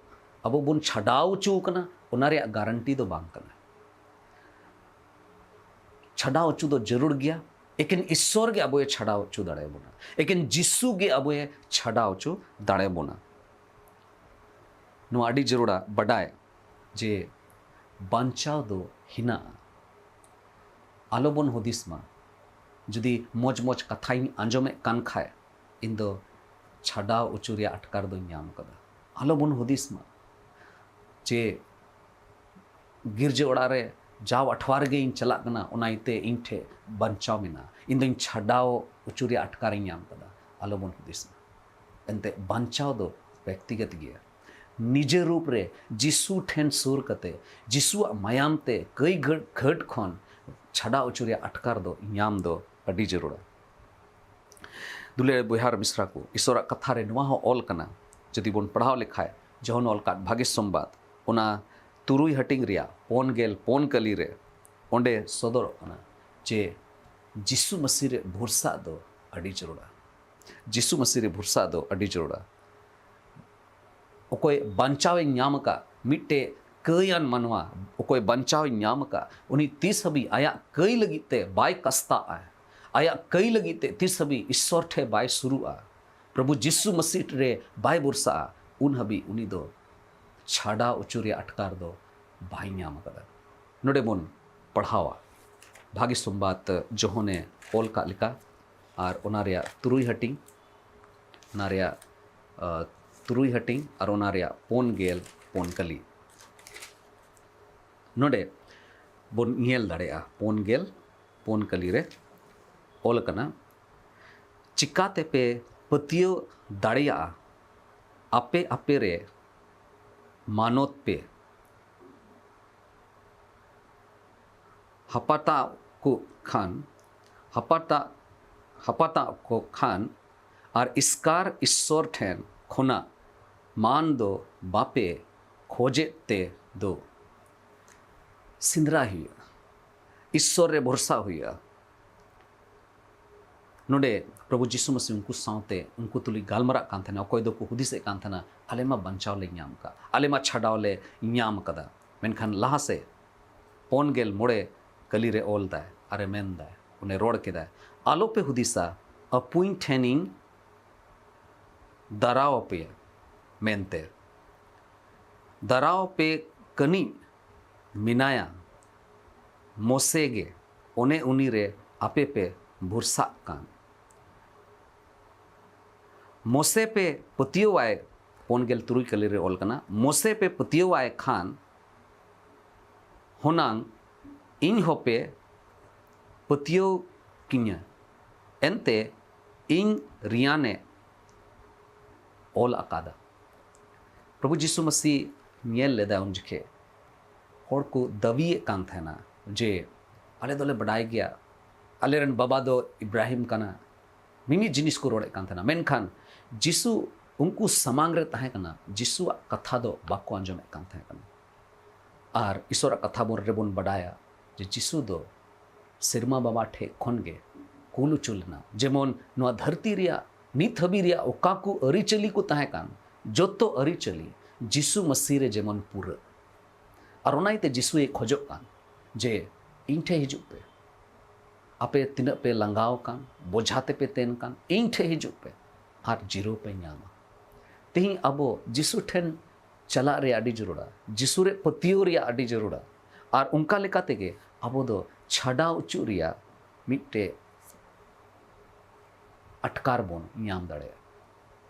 ᱟᱵᱚ ᱵᱚᱱ ᱪᱷᱟᱰᱟᱣ ᱦᱚᱪᱚ ᱠᱟᱱᱟ, ᱚᱱᱟ ᱨᱮᱭᱟᱜ ᱜᱟᱨᱟᱱᱴᱤ ᱫᱚ ᱵᱟᱝ ᱠᱟᱱᱟ᱾ ᱪᱷᱟᱰᱟᱣ ᱦᱚᱪᱚ ᱫᱚ ᱡᱟᱹᱨᱩᱲ ᱜᱮᱭᱟ᱾ ᱮᱠᱮᱱ ᱤᱥᱥᱚᱨ ᱜᱮ ᱟᱵᱚᱭᱮ ᱪᱷᱟᱰᱟᱣ ᱦᱚᱪᱚ ᱫᱟᱲᱮᱭᱟᱵᱚᱱᱟ᱾ ᱮᱠᱮᱱ ᱡᱤᱥᱩ ᱜᱮ ᱟᱵᱚᱭᱮ ᱪᱷᱟᱰᱟᱣ ᱦᱚᱪᱚ ᱫᱟᱲᱮᱭᱟᱵᱚᱱᱟ᱾ ᱱᱚᱣᱟ ᱟᱹᱰᱤ ᱡᱟᱹᱨᱩᱲᱟ ᱵᱟᱰᱟᱭ ᱡᱮ ᱵᱟᱧᱪᱟᱣ ᱫᱚ ᱦᱮᱱᱟᱜᱼᱟ᱾ ᱟᱞᱚᱵᱚᱱ ᱦᱩᱫᱤᱥ ᱢᱟ, ᱡᱩᱫᱤ ᱢᱚᱡᱽ ᱢᱚᱡᱽ ᱠᱟᱛᱷᱟᱧ ᱟᱸᱡᱚᱢᱮᱫ ᱠᱟᱱ ᱠᱷᱟᱡ, ᱤᱧ ᱫᱚ ᱪᱷᱟᱰᱟᱣ ᱚᱪᱚ ᱨᱮᱭᱟᱜ ᱟᱴᱠᱟᱨ ᱫᱚᱧ ᱧᱟᱢ ᱠᱟᱫᱟ᱾ ᱟᱞᱚᱵᱚᱱ ᱦᱩᱫᱤᱥ ᱢᱟ ᱡᱮ ᱜᱤᱨᱡᱟᱹ ᱚᱲᱟᱜ ᱨᱮ ᱡᱟᱣ ᱟᱴᱷᱣᱟᱨ ᱜᱮ ᱤᱧ ᱪᱟᱞᱟᱜ ᱠᱟᱱᱟ, ᱚᱱᱟ ᱤᱭᱟᱹᱛᱮ ᱤᱧ ᱴᱷᱮᱱ ᱵᱟᱧᱪᱟᱣ ᱢᱮᱱᱟᱜᱼᱟ, ᱤᱧ ᱫᱚᱧ ᱪᱷᱟᱰᱟᱣ ᱚᱪᱚ ᱨᱮᱭᱟᱜ ᱟᱴᱠᱟᱨᱤᱧ ᱧᱟᱢ ᱠᱟᱫᱟ᱾ ᱟᱞᱚᱵᱚᱱ ᱦᱩᱫᱤᱥ ᱢᱟ᱾ ᱮᱱᱛᱮ ᱵᱟᱧᱪᱟᱣ ᱫᱚ ᱵᱮᱠᱛᱤᱜᱚᱛ ᱜᱮᱭᱟ᱾ ᱱᱤᱡᱮ ᱨᱩᱯ ᱨᱮ ᱡᱤᱥᱩ ᱴᱷᱮᱱ ᱥᱩᱨ ᱠᱟᱛᱮ, ᱡᱤᱥᱩᱣᱟᱜ ᱢᱟᱭᱟᱢ ᱛᱮ ᱠᱟᱹᱭ ᱜᱷᱟᱹᱴ ᱜᱷᱟᱹᱴ ᱠᱷᱚᱱ ᱪᱷᱟᱰᱟᱣ ᱚᱪᱚ ᱨᱮᱭᱟᱜ ᱟᱴᱠᱟᱨ ᱫᱚ ᱧᱟᱢ ᱫᱚ ᱟᱹᱰᱤ ᱡᱟᱹᱨᱩᱲᱟ᱾ ᱫᱩᱞᱟᱹᱲ ᱵᱚᱭᱦᱟ ᱟᱨ ᱢᱤᱥᱨᱟ ᱠᱚ, ᱤᱥᱚᱨᱟᱜ ᱠᱟᱛᱷᱟ ᱨᱮ ᱱᱚᱣᱟ ᱦᱚᱸ ᱚᱞ ᱠᱟᱱᱟ, ᱡᱩᱫᱤ ᱵᱚᱱ ᱯᱟᱲᱦᱟᱣ ᱞᱮᱠᱷᱟᱡ, ᱡᱚᱦᱚᱱ ᱚᱞ ᱠᱟᱫ ᱵᱷᱟᱜᱮ ᱥᱚᱢᱵᱟᱫ, ᱚᱱᱟ ᱛᱩᱨᱩᱭ ᱦᱟᱹᱴᱤᱧ ᱨᱮᱭᱟᱜ ᱯᱩᱱ ᱜᱮᱞ ᱯᱩᱱ ᱠᱟᱹᱞᱤ ᱨᱮ ᱚᱸᱰᱮ ᱥᱚᱫᱚᱨᱚᱜ ᱠᱟᱱᱟ ᱡᱮ ᱡᱤᱥᱩ ᱢᱟᱹᱥᱤ ᱨᱮ ᱵᱷᱚᱨᱥᱟ ᱫᱚ ᱟᱹᱰᱤ ᱡᱟᱹᱨᱩᱲᱟ᱾ ᱡᱤᱥᱩ ᱢᱟᱹᱥᱤ ᱨᱮ ᱵᱷᱚᱨᱥᱟ ᱫᱚ ᱟᱹᱰᱤ ᱡᱟᱹᱨᱩᱲᱟ᱾ ᱚᱠᱚᱭ ᱵᱟᱧᱪᱟᱣᱮ ᱧᱟᱢ ᱟᱠᱟᱫ, ᱢᱤᱫᱴᱮᱡ ᱠᱟᱹᱭᱟᱱ ᱢᱟᱱᱣᱟ, ᱚᱠᱚᱭ ᱵᱟᱧᱪᱟᱣᱮ ᱧᱟᱢ ᱟᱠᱟᱫ, ᱩᱱᱤ ᱛᱤᱥ ᱦᱟᱹᱵᱤᱡ ᱟᱭᱟᱜ ᱠᱟᱹᱭ ᱞᱟᱹᱜᱤᱫ ᱛᱮ ᱵᱟᱭ ᱠᱟᱥᱛᱟᱜᱼᱟ, ᱟᱭᱟᱜ ᱠᱟᱹᱭ ᱞᱟᱹᱜᱤᱫ ᱛᱮ ᱛᱤᱥ ᱦᱟᱹᱵᱤᱡ ᱤᱥᱥᱚᱨ ᱴᱷᱮᱱ ᱵᱟᱭ ᱥᱩᱨᱩᱜᱼᱟ, ᱯᱨᱚᱵᱷᱩ ᱡᱤᱥᱩ ᱢᱟᱹᱥᱤ ᱨᱮ ᱵᱟᱭ ᱵᱷᱚᱨᱥᱟᱜᱼᱟ, ᱩᱱ ᱦᱟᱹᱵᱤᱡ ᱩᱱᱤ ᱫᱚ ᱪᱷᱟᱰᱟᱣ ᱚᱪᱚ ᱨᱮᱭᱟᱜ ᱟᱴᱠᱟᱨ ᱫᱚ ᱵᱟᱭ ᱧᱟᱢ ᱟᱠᱟᱫᱟ᱾ ᱱᱚᱰᱮ ᱵᱚᱱ ᱯᱟᱲᱦᱟᱣᱟ, ᱵᱷᱟᱜᱮ ᱥᱚᱢᱵᱟᱫ ᱡᱚᱦᱚᱱᱮ ᱚᱞ ᱠᱟᱜ ᱞᱮᱠᱟ, ᱟᱨ ᱚᱱᱟ ᱨᱮᱭᱟᱜ ᱛᱩᱨᱩᱭ ᱦᱟᱹᱴᱤᱧ, ᱚᱱᱟ ᱨᱮᱭᱟᱜ, ᱟ, ᱛᱩᱨᱩᱭ ᱦᱟᱹᱴᱤᱧ ᱟᱨ ᱚᱱᱟ ᱨᱮᱭᱟᱜ ᱯᱩᱱ ᱜᱮᱞ ᱯᱩᱱ ᱠᱟᱹᱞᱤ᱾ ᱱᱚᱰᱮ ᱵᱚᱱ ᱧᱮᱞ ᱫᱟᱲᱮᱭᱟᱜᱼᱟ, ᱯᱩᱱ ᱜᱮᱞ ᱯᱩᱱ ᱠᱟᱹᱞᱤ ᱨᱮ ᱚᱞ ᱟᱠᱟᱱᱟ, "ᱪᱤᱠᱟᱹᱛᱮ ᱯᱮ ᱯᱟᱹᱛᱭᱟᱹᱣ ᱫᱟᱲᱮᱭᱟᱜᱼᱟ? ᱟᱯᱮ ᱟᱯᱮ ᱨᱮ ᱢᱟᱱᱚᱛ ᱯᱮ᱾ ᱦᱟᱯᱟᱴᱟᱜ ᱠᱚ ᱠᱷᱟᱱ, ᱦᱟᱯᱟᱴᱟᱜ, ᱦᱟᱯᱟᱴᱟᱜ ᱠᱚ ᱠᱷᱟᱱ ᱟᱨ ᱤᱥᱠᱟᱨ ᱤᱥᱥᱚᱨ ᱴᱷᱮᱱ ᱠᱷᱚᱱᱟᱜ ᱢᱟᱱ ᱫᱚ ᱵᱟᱯᱮ ᱠᱷᱚᱡᱮᱫ ᱛᱮ ᱫᱚ?" ᱥᱮᱸᱫᱽᱨᱟᱭ ᱦᱩᱭᱩᱜᱼᱟ, ᱤᱥᱥᱚᱨ ᱨᱮ ᱵᱷᱚᱨᱥᱟ ᱦᱩᱭᱩᱜᱼᱟ᱾ ᱱᱚᱰᱮ ᱯᱨᱚᱵᱷᱩ ᱡᱤᱥᱩ ᱢᱟᱥᱤ ᱩᱱᱠᱩ ᱥᱟᱶᱛᱮ ᱩᱱᱠᱩ ᱛᱩᱞᱩᱡ ᱜᱟᱞᱢᱟᱨᱟᱜ ᱠᱟᱱ ᱛᱟᱦᱮᱱᱟ᱾ ᱚᱠᱚᱭ ᱫᱚᱠᱚ ᱦᱩᱫᱤᱥᱮᱫ ᱠᱟᱱ ᱛᱟᱦᱮᱱᱟ, "ᱟᱞᱮ ᱢᱟ ᱵᱟᱧᱪᱟᱣ ᱞᱮ ᱧᱟᱢ ᱠᱟᱜ, ᱟᱞᱮ ᱢᱟ ᱪᱷᱟᱰᱟᱣ ᱞᱮ ᱧᱟᱢ ᱠᱟᱫᱟ, ᱢᱮᱱᱠᱷᱟᱱ ᱞᱟᱦᱟ ᱥᱮᱫ ᱯᱩᱱ ᱜᱮᱞ ᱢᱚᱬᱮ ᱠᱟᱹᱞᱤ ᱨᱮ ᱚᱞ ᱫᱟᱭ ᱟᱨᱮ ᱢᱮᱱ ᱫᱟᱭ, ᱩᱱᱤ ᱨᱚᱲ ᱠᱮᱫᱟᱭ, 'ᱟᱞᱚᱯᱮ ᱦᱩᱫᱤᱥᱟ ᱟᱹᱯᱩᱧ ᱴᱷᱮᱱᱤᱧ ᱫᱟᱨᱟᱣ ᱟᱯᱮᱭᱟ' ᱢᱮᱱᱛᱮ᱾ ᱫᱟᱨᱟᱣ ᱯᱮ ᱠᱟᱹᱱᱤᱡ ᱢᱮᱱᱟᱭᱟ ᱢᱚᱥᱮ ᱜᱮ, ᱚᱱᱮ ᱩᱱᱤ ᱨᱮ ᱟᱯᱮ ᱯᱮ ᱵᱷᱚᱨᱥᱟᱜ ᱠᱟᱱ᱾ ᱢᱚᱥᱮ ᱯᱮ ᱯᱟᱹᱛᱭᱟᱹᱣᱟᱭ, ᱯᱩᱱ ᱜᱮᱞ ᱛᱩᱨᱩᱭ ᱠᱟᱹᱞᱤ ᱨᱮ ᱚᱞ ᱠᱟᱱᱟ, ᱢᱚᱥᱮ ᱯᱮ ᱯᱟᱹᱛᱭᱟᱹᱣᱟᱭ ᱠᱷᱟᱱ ᱦᱩᱱᱟᱝ ᱤᱧ ᱦᱚᱸᱯᱮ ᱯᱟᱹᱛᱭᱟᱹᱣ ᱠᱤᱧᱟ, ᱮᱱᱛᱮ ᱤᱧ ᱨᱮᱭᱟᱱᱮ ᱚᱞ ᱟᱠᱟᱫᱟ᱾ ᱯᱨᱚᱵᱷᱩ ᱡᱤᱥᱩ ᱢᱟᱥᱤ ᱧᱮᱞ ᱞᱮᱫᱟ ᱩᱱ ᱡᱚᱠᱷᱮᱡ ᱦᱚᱲ ᱠᱚ ᱫᱟᱹᱵᱤᱭᱮᱫ ᱠᱟᱱ ᱛᱟᱦᱮᱱᱟ ᱡᱮ, "ᱟᱞᱮ ᱫᱚᱞᱮ ᱵᱟᱰᱟᱭ ᱜᱮᱭᱟ, ᱟᱞᱮᱨᱮᱱ ᱵᱟᱵᱟ ᱫᱚ ᱤᱵᱨᱟᱦᱤᱢ ᱠᱟᱱᱟ", ᱢᱤᱢᱤᱫ ᱡᱤᱱᱤᱥ ᱠᱚ ᱨᱚᱲᱮᱫ ᱠᱟᱱ ᱛᱟᱦᱮᱱᱟ᱾ ᱢᱮᱱᱠᱷᱟᱱ ᱡᱤᱥᱩ ᱩᱱᱠᱩ ᱥᱟᱢᱟᱝ ᱨᱮ ᱛᱟᱦᱮᱸ ᱠᱟᱱᱟ, ᱡᱤᱥᱩᱣᱟᱜ ᱠᱟᱛᱷᱟ ᱫᱚ ᱵᱟᱠᱚ ᱟᱸᱡᱚᱢᱮᱫ ᱠᱟᱱ ᱛᱟᱦᱮᱸ ᱠᱟᱱᱟ᱾ ᱟᱨ ᱤᱥᱚᱨᱟᱜ ᱠᱟᱛᱷᱟ ᱵᱚᱱ ᱨᱮᱵᱚᱱ ᱵᱟᱰᱟᱭᱟ ᱡᱮ ᱡᱤᱥᱩ ᱫᱚ ᱥᱮᱨᱢᱟ ᱵᱟᱵᱟ ᱴᱷᱮᱡ ᱠᱷᱚᱱ ᱜᱮ ᱠᱩᱞ ᱦᱚᱪᱚ ᱞᱮᱱᱟ᱾ ᱡᱮᱢᱚᱱ ᱱᱚᱣᱟ ᱫᱷᱟᱹᱨᱛᱤ ᱨᱮᱭᱟᱜ ᱱᱤᱛ ᱦᱟᱹᱵᱤᱡ ᱨᱮᱭᱟᱜ ᱚᱠᱟ ᱠᱚ ᱟᱹᱨᱤᱪᱟᱹᱞᱤ ᱠᱚ ᱛᱟᱦᱮᱸ ᱠᱟᱱ, ᱡᱚᱛᱚ ᱟᱹᱨᱤᱪᱟᱹᱞᱤ ᱡᱤᱥᱩ ᱢᱟᱹᱥᱤ ᱨᱮ ᱡᱮᱢᱚᱱ ᱯᱩᱨᱟᱹᱜ᱾ ᱟᱨ ᱚᱱᱟ ᱤᱭᱟᱹᱛᱮ ᱡᱤᱥᱩᱭ ᱠᱷᱚᱡᱚᱜ ᱠᱟᱱ ᱡᱮ, "ᱤᱧ ᱴᱷᱮᱡ ᱦᱤᱡᱩᱜ ᱯᱮ, ᱟᱯᱮ ᱛᱤᱱᱟᱹᱜ ᱯᱮ ᱞᱟᱸᱜᱟᱣ ᱟᱠᱟᱱ, ᱵᱚᱡᱷᱟ ᱛᱮᱯᱮ ᱛᱮᱱ ᱠᱟᱱ, ᱤᱧ ᱴᱷᱮᱡ ᱦᱤᱡᱩᱜ ᱯᱮ ᱟᱨ ᱡᱤᱨᱟᱹᱣ ᱯᱮ ᱧᱟᱢᱟ᱾" ᱛᱮᱦᱮᱧ ᱟᱵᱚ ᱡᱤᱥᱩ ᱴᱷᱮᱱ ᱪᱟᱞᱟᱜ ᱨᱮᱭᱟᱜ ᱟᱹᱰᱤ ᱡᱟᱹᱨᱩᱲᱟ, ᱡᱤᱥᱩ ᱨᱮ ᱯᱟᱹᱛᱭᱟᱹᱣ ᱨᱮᱭᱟᱜ ᱟᱹᱰᱤ ᱡᱟᱹᱨᱩᱲᱟ᱾ ᱟᱨ ᱚᱱᱠᱟ ᱞᱮᱠᱟ ᱛᱮᱜᱮ ᱟᱵᱚ ᱫᱚ ᱪᱷᱟᱰᱟᱣ ᱚᱪᱚᱜ ᱨᱮᱭᱟᱜ ᱢᱤᱫᱴᱮᱡ ᱟᱴᱠᱟᱨ ᱵᱚᱱ ᱧᱟᱢ ᱫᱟᱲᱮᱭᱟᱜᱼᱟ᱾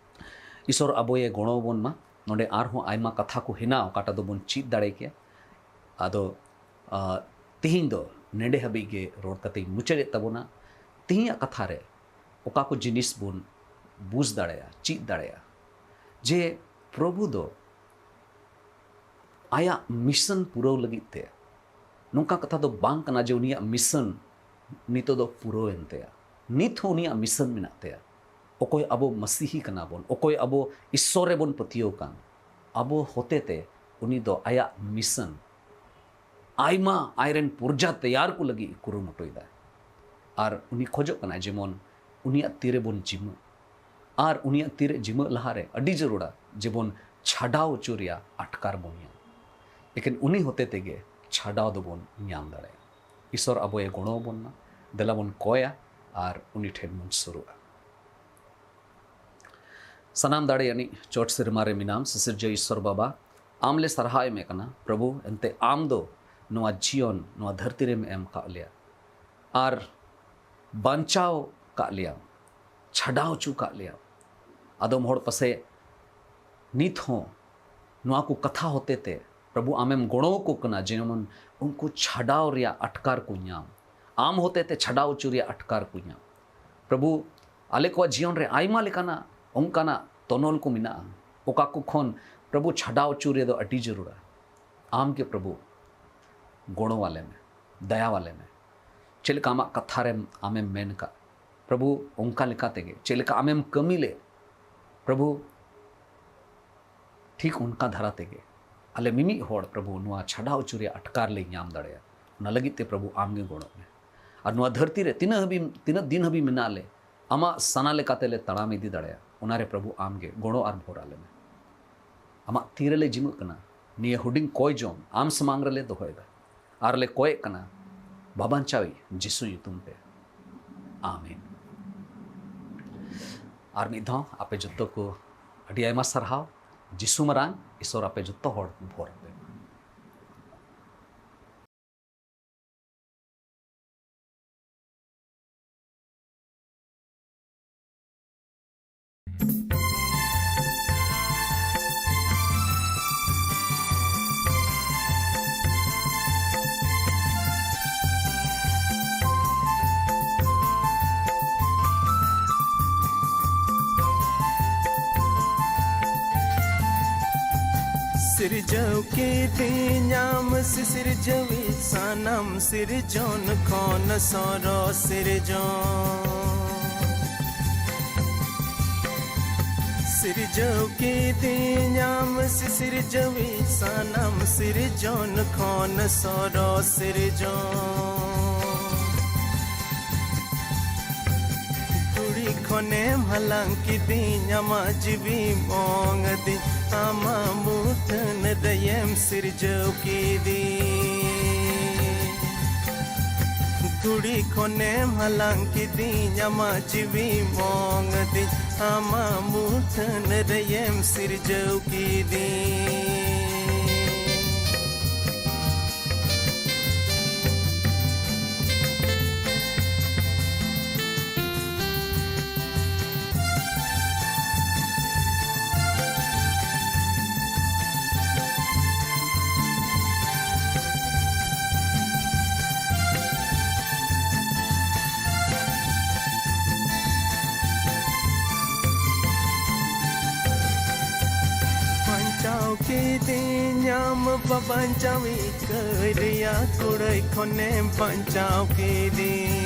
ᱤᱥᱚᱨ ᱟᱵᱚᱭᱮ ᱜᱚᱲᱚ ᱟᱵᱚᱱ ᱢᱟ᱾ ᱱᱚᱰᱮ ᱟᱨᱦᱚᱸ ᱟᱭᱢᱟ ᱠᱟᱛᱷᱟ ᱠᱚ ᱦᱮᱱᱟᱜᱼᱟ, ᱚᱠᱟᱴᱟᱜ ᱫᱚᱵᱚᱱ ᱪᱮᱫ ᱫᱟᱲᱮ ᱠᱮᱭᱟ᱾ ᱟᱫᱚ, ᱟ, ᱛᱤᱦᱤᱧ ᱫᱚ ᱱᱮᱰᱮ ᱦᱟᱹᱵᱤᱡ ᱜᱮ ᱨᱚᱲ ᱠᱟᱛᱮᱧ ᱢᱩᱪᱟᱹᱫᱮᱫ ᱛᱟᱵᱚᱱᱟ᱾ ᱛᱤᱦᱤᱧᱟᱜ ᱠᱟᱛᱷᱟ ᱨᱮ ᱚᱠᱟ ᱠᱚ ᱡᱤᱱᱤᱥ ᱵᱚᱱ ᱵᱩᱡᱽ ᱫᱟᱲᱮᱭᱟᱜᱼᱟ, ᱪᱮᱫ ᱫᱟᱲᱮᱭᱟᱜᱼᱟ, ᱡᱮ ᱯᱨᱚᱵᱷᱩ ᱫᱚ ᱟᱭᱟᱜ mission ᱯᱩᱨᱟᱹᱣ ᱞᱟᱹᱜᱤᱫ ᱛᱮ ᱱᱚᱝᱠᱟ ᱠᱟᱛᱷᱟ ᱫᱚ ᱵᱟᱝ ᱠᱟᱱᱟ ᱡᱮ ᱩᱱᱤᱭᱟᱜ mission ᱱᱤᱛᱚᱜ ᱫᱚ ᱯᱩᱨᱟᱹᱣ ᱮᱱ ᱛᱟᱭᱟ᱾ ᱱᱤᱛ ᱦᱚᱸ ᱩᱱᱤᱭᱟᱜ mission ᱢᱮᱱᱟᱜ ᱛᱟᱭᱟ᱾ ᱚᱠᱚᱭ ᱟᱵᱚ ᱢᱟᱥᱤᱦᱤ ᱠᱟᱱᱟ ᱵᱚᱱ, ᱚᱠᱚᱭ ᱟᱵᱚ ᱤᱥᱥᱚᱨ ᱨᱮᱵᱚᱱ ᱯᱟᱹᱛᱭᱟᱹᱣ ᱠᱟᱱ, ᱟᱵᱚ ᱦᱚᱛᱮᱛᱮ ᱩᱱᱤ ᱫᱚ ᱟᱭᱟᱜ mission ᱟᱭᱢᱟ ᱟᱡᱨᱮᱱ ᱯᱨᱚᱡᱟ ᱛᱮᱭᱟᱨ ᱠᱚ ᱞᱟᱹᱜᱤᱫ ᱠᱩᱨᱩᱢᱩᱴᱩᱭᱮᱫᱟ᱾ ᱟᱨ ᱩᱱᱤ ᱠᱷᱚᱡᱚᱜ ᱠᱟᱱᱟᱭ ᱡᱮᱢᱚᱱ ᱩᱱᱤᱭᱟᱜ ᱛᱤᱨᱮ ᱵᱚᱱ ᱡᱤᱢᱟᱹ᱾ ᱟᱨ ᱩᱱᱤᱭᱟᱜ ᱛᱤᱨᱮ ᱡᱤᱢᱟᱹᱜ ᱞᱟᱦᱟᱨᱮ ᱟᱹᱰᱤ ᱡᱟᱹᱨᱩᱲᱟ ᱡᱮᱵᱚᱱ ᱪᱷᱟᱰᱟᱣ ᱦᱚᱪᱚ ᱨᱮᱭᱟᱜ ᱟᱴᱠᱟᱨ ᱵᱚᱱ ᱧᱟᱢ᱾ ᱮᱠᱮᱱ ᱩᱱᱤ ᱦᱚᱛᱮ ᱛᱮᱜᱮ ᱪᱷᱟᱰᱟᱣ ᱫᱚᱵᱚᱱ ᱧᱟᱢ ᱫᱟᱲᱮᱭᱟᱜᱼᱟ᱾ ᱤᱥᱚᱨ ᱟᱵᱚᱭᱮ ᱜᱚᱲᱚ ᱟᱵᱚᱱ ᱢᱟ᱾ ᱫᱮᱞᱟ ᱵᱚᱱ ᱠᱚᱭᱟ ᱟᱨ ᱩᱱᱤ ᱴᱷᱮᱱ ᱵᱚᱱ ᱥᱩᱨᱩᱜᱼᱟ᱾ ᱥᱟᱱᱟᱢ ᱫᱟᱲᱮ ᱟᱹᱱᱤᱡ ᱪᱚᱴ ᱥᱮᱨᱢᱟ ᱨᱮ ᱢᱮᱱᱟᱢ, ᱥᱤᱥᱤᱨᱡᱟᱹ ᱤᱥᱚᱨ ᱵᱟᱵᱟ, ᱟᱢ ᱞᱮ ᱥᱟᱨᱦᱟᱣ ᱮᱢᱮ ᱠᱟᱱᱟ᱾ ᱯᱨᱚᱵᱷᱩ, ᱮᱱᱛᱮ ᱟᱢ ᱫᱚ ᱱᱚᱣᱟ ᱡᱤᱭᱚᱱ, ᱱᱚᱣᱟ ᱫᱷᱟᱹᱨᱛᱤ ᱨᱮᱢ ᱮᱢ ᱠᱟᱜ ᱞᱮᱭᱟ ᱟᱨ ᱵᱟᱧᱪᱟᱣ ᱠᱟᱜ ᱞᱮᱭᱟ, ᱪᱷᱟᱰᱟᱣ ᱦᱚᱪᱚ ᱠᱟᱜ ᱞᱮᱭᱟ᱾ ᱟᱫᱚᱢ ᱦᱚᱲ ᱯᱟᱥᱮ ᱱᱤᱛ ᱦᱚᱸ ᱱᱚᱣᱟ ᱠᱚ ᱠᱟᱛᱷᱟ ᱦᱚᱛᱮ ᱛᱮ ᱯᱨᱚᱵᱷᱩ ᱟᱢᱮᱢ ᱜᱚᱲᱚ ᱟᱠᱚ ᱠᱟᱱᱟ, ᱡᱮᱢᱚᱱ ᱩᱱᱠᱩ ᱪᱷᱟᱰᱟᱣ ᱨᱮᱭᱟᱜ ᱟᱴᱠᱟᱨ ᱠᱚ ᱧᱟᱢ, ᱟᱢ ᱦᱚᱛᱮ ᱛᱮ ᱪᱷᱟᱰᱟᱣ ᱦᱚᱪᱚ ᱨᱮᱭᱟᱜ ᱟᱴᱠᱟᱨ ᱠᱚ ᱧᱟᱢ᱾ ᱯᱨᱚᱵᱷᱩ, ᱟᱞᱮ ᱠᱚᱣᱟᱜ ᱡᱤᱭᱚᱱ ᱨᱮ ᱟᱭᱢᱟ ᱞᱮᱠᱟᱱᱟᱜ ᱚᱱᱠᱟᱱᱟᱜ ᱛᱚᱱᱚᱞ ᱠᱚ ᱢᱮᱱᱟᱜᱼᱟ, ᱚᱠᱟ ᱠᱚ ᱠᱷᱚᱱ ᱯᱨᱚᱵᱷᱩ ᱪᱷᱟᱰᱟᱣ ᱦᱚᱪᱚ ᱨᱮᱭᱟᱜ ᱫᱚ ᱟᱹᱰᱤ ᱡᱟᱹᱨᱩᱲᱟ᱾ ᱟᱢ ᱜᱮ ᱯᱨᱚᱵᱷᱩ ᱜᱚᱲᱚ ᱟᱞᱮ ᱢᱮ, ᱫᱟᱭᱟ ᱟᱞᱮ ᱢᱮ᱾ ᱪᱮᱫ ᱞᱮᱠᱟ ᱟᱢᱟᱜ ᱠᱟᱛᱷᱟ ᱨᱮᱢ ᱟᱢᱮᱢ ᱢᱮᱱ ᱠᱟᱜ, ᱯᱨᱚᱵᱷᱩ, ᱚᱱᱠᱟ ᱞᱮᱠᱟ ᱛᱮᱜᱮ ᱪᱮᱫ ᱞᱮᱠᱟ ᱟᱢᱮᱢ ᱠᱟᱹᱢᱤ ᱞᱮᱫ, ᱯᱨᱚᱵᱷᱩ, ᱴᱷᱤᱠ ᱚᱱᱠᱟ ᱫᱷᱟᱨᱟ ᱛᱮᱜᱮ ᱟᱞᱮ ᱢᱤᱢᱤᱫ ᱦᱚᱲ, ᱯᱨᱚᱵᱷᱩ, ᱱᱚᱣᱟ ᱪᱷᱟᱰᱟᱣ ᱦᱚᱪᱚ ᱨᱮᱭᱟᱜ ᱟᱴᱠᱟᱨ ᱞᱮ ᱧᱟᱢ ᱫᱟᱲᱮᱭᱟᱜᱼᱟ᱾ ᱚᱱᱟ ᱞᱟᱹᱜᱤᱫ ᱛᱮ, ᱯᱨᱚᱵᱷᱩ, ᱟᱢ ᱜᱮ ᱜᱚᱲᱚᱜ ᱢᱮ᱾ ᱟᱨ ᱱᱚᱣᱟ ᱫᱷᱟᱹᱨᱛᱤ ᱨᱮ ᱛᱤᱱᱟᱹᱜ ᱦᱟᱹᱵᱤᱡ, ᱛᱤᱱᱟᱹᱜ ᱫᱤᱱ ᱦᱟᱹᱵᱤᱡ ᱢᱮᱱᱟᱜ ᱞᱮ, ᱟᱢᱟᱜ ᱥᱟᱱᱟ ᱞᱮᱠᱟᱛᱮ ᱞᱮ ᱛᱟᱲᱟᱢ ᱤᱫᱤ ᱫᱟᱲᱮᱭᱟᱜᱼᱟ, ᱚᱱᱟ ᱨᱮ, ᱯᱨᱚᱵᱷᱩ, ᱟᱢ ᱜᱮ ᱜᱚᱲᱚ ᱟᱨ ᱵᱷᱚᱨ ᱟᱞᱮ ᱢᱮ᱾ ᱟᱢᱟᱜ ᱛᱤ ᱨᱮᱞᱮ ᱡᱤᱢᱟᱹᱜ ᱠᱟᱱᱟ᱾ ᱱᱤᱭᱟᱹ ᱦᱩᱰᱤᱧ ᱠᱚᱭ ᱡᱚᱝ ᱟᱢ ᱥᱟᱢᱟᱝ ᱨᱮᱞᱮ ᱫᱚᱦᱚᱭᱮᱫᱟ ᱟᱨ ᱞᱮ ᱠᱚᱭᱮᱜ ᱠᱟᱱᱟ ᱵᱟᱵᱟᱧᱪᱟᱣᱤᱡ ᱡᱤᱥᱩ ᱧᱩᱛᱩᱢ ᱛᱮ, ᱟᱢᱮᱱ᱾ ᱟᱨ ᱢᱤᱫ ᱫᱷᱟᱣ ᱟᱯᱮ ᱡᱚᱛᱚ ᱠᱚ ᱟᱹᱰᱤ ᱟᱭᱢᱟ ᱥᱟᱨᱦᱟᱣ᱾ ᱡᱤᱥᱩ ᱢᱟᱨᱟᱝ ᱤᱥᱚᱨ ᱟᱯᱮ ᱡᱚᱛᱚ ᱦᱚᱲ ᱵᱷᱚᱨ ᱟᱯᱮ ᱢᱟ᱾ ᱥᱤᱨᱡᱟᱹᱣ ᱠᱤᱫᱤᱧᱟᱢ ᱥᱤᱥᱤᱨᱡᱟᱹᱣᱤᱡ, ᱥᱟᱱᱟᱢ ᱥᱤᱨᱡᱚᱱ ᱠᱷᱚᱱ ᱥᱚᱨᱚᱥ ᱥᱤᱨᱡᱚᱱ᱾ ᱥᱤᱨᱡᱟᱹᱣ ᱠᱤᱫᱤᱧᱟᱢ ᱥᱤᱥᱤᱨᱡᱟᱹᱣᱤᱡ, ᱥᱟᱱᱟᱢ ᱥᱤᱨᱡᱚᱱ ᱠᱷᱚᱱ ᱥᱚᱨᱚᱥ ᱥᱤᱨᱡᱚᱱ᱾ ᱠᱷᱚᱱᱮᱢ ᱦᱟᱞᱟᱝ ᱠᱤᱫᱤᱧ, ᱟᱢᱟᱜ ᱡᱤᱣᱤᱢ ᱚᱝ ᱟᱹᱫᱤᱧ, ᱟᱢᱟᱜ ᱢᱩᱴᱷᱟᱹᱱ ᱨᱮᱭᱮᱢ ᱥᱤᱨᱡᱟᱹᱣ ᱠᱤᱫᱤᱧ᱾ ᱫᱷᱩᱲᱤ ᱠᱷᱚᱱᱮᱢ ᱦᱟᱞᱟᱝ ᱠᱤᱫᱤᱧ, ᱟᱢᱟᱜ ᱡᱤᱣᱤᱢ ᱚᱝ ᱟᱹᱫᱤᱧ, ᱟᱢᱟᱜ ᱢᱩᱴᱷᱟᱹᱱ ᱨᱮᱭᱮᱢ ᱥᱤᱨᱡᱟᱹᱣ ᱠᱤᱫᱤᱧ᱾ ᱵᱟᱧᱪᱟᱣ ᱠᱤᱫᱤᱧᱟᱢ ᱵᱟᱵᱟᱧᱪᱟᱣᱤᱡ ᱠᱟᱹᱭ ᱨᱮᱭᱟᱜ ᱠᱩᱲᱟᱹᱭ ᱠᱷᱚᱱᱮᱢ ᱵᱟᱧᱪᱟᱣ ᱠᱤᱫᱤᱧ᱾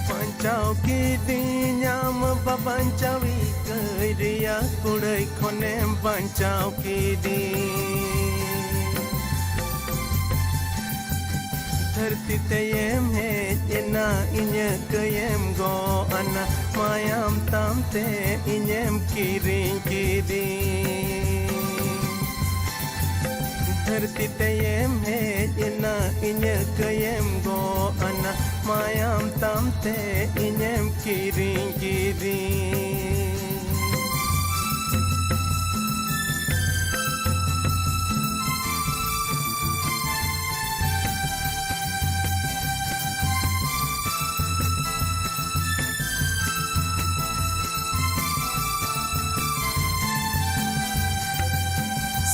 ᱵᱟᱧᱪᱟᱣ ᱠᱤᱫᱤᱧᱟᱢ ᱵᱟᱵᱟᱧᱪᱟᱣᱤᱡ ᱠᱟᱹᱭ ᱨᱮᱭᱟᱜ ᱠᱩᱲᱟᱹᱭ ᱠᱷᱚᱱᱮᱢ ᱵᱟᱧᱪᱟᱣ ᱠᱤᱫᱤᱧ᱾ ᱫᱷᱟᱹᱨᱛᱤ ᱛᱮᱭᱮᱢ ᱦᱮᱡ ᱮᱱᱟ, ᱤᱧᱟᱹᱜ ᱠᱟᱹᱭᱮᱢ ᱜᱚᱜ ᱟᱱᱟ, ᱢᱟᱭᱟᱢ ᱛᱟᱢ ᱛᱮ ᱤᱧᱮᱢ ᱠᱤᱨᱤᱧ ᱠᱤᱫᱤᱧ᱾ ᱫᱷᱟᱹᱨᱛᱤ ᱛᱮᱭᱮᱢ ᱦᱮᱡ ᱮᱱᱟ, ᱤᱧᱟᱹᱜ ᱠᱟᱹᱭᱮᱢ ᱜᱚᱜ ᱟᱱᱟ, ᱢᱟᱭᱟᱢ ᱛᱟᱢ ᱛᱮ ᱤᱧᱮᱢ ᱠᱤᱨᱤᱧ ᱠᱤᱫᱤᱧ᱾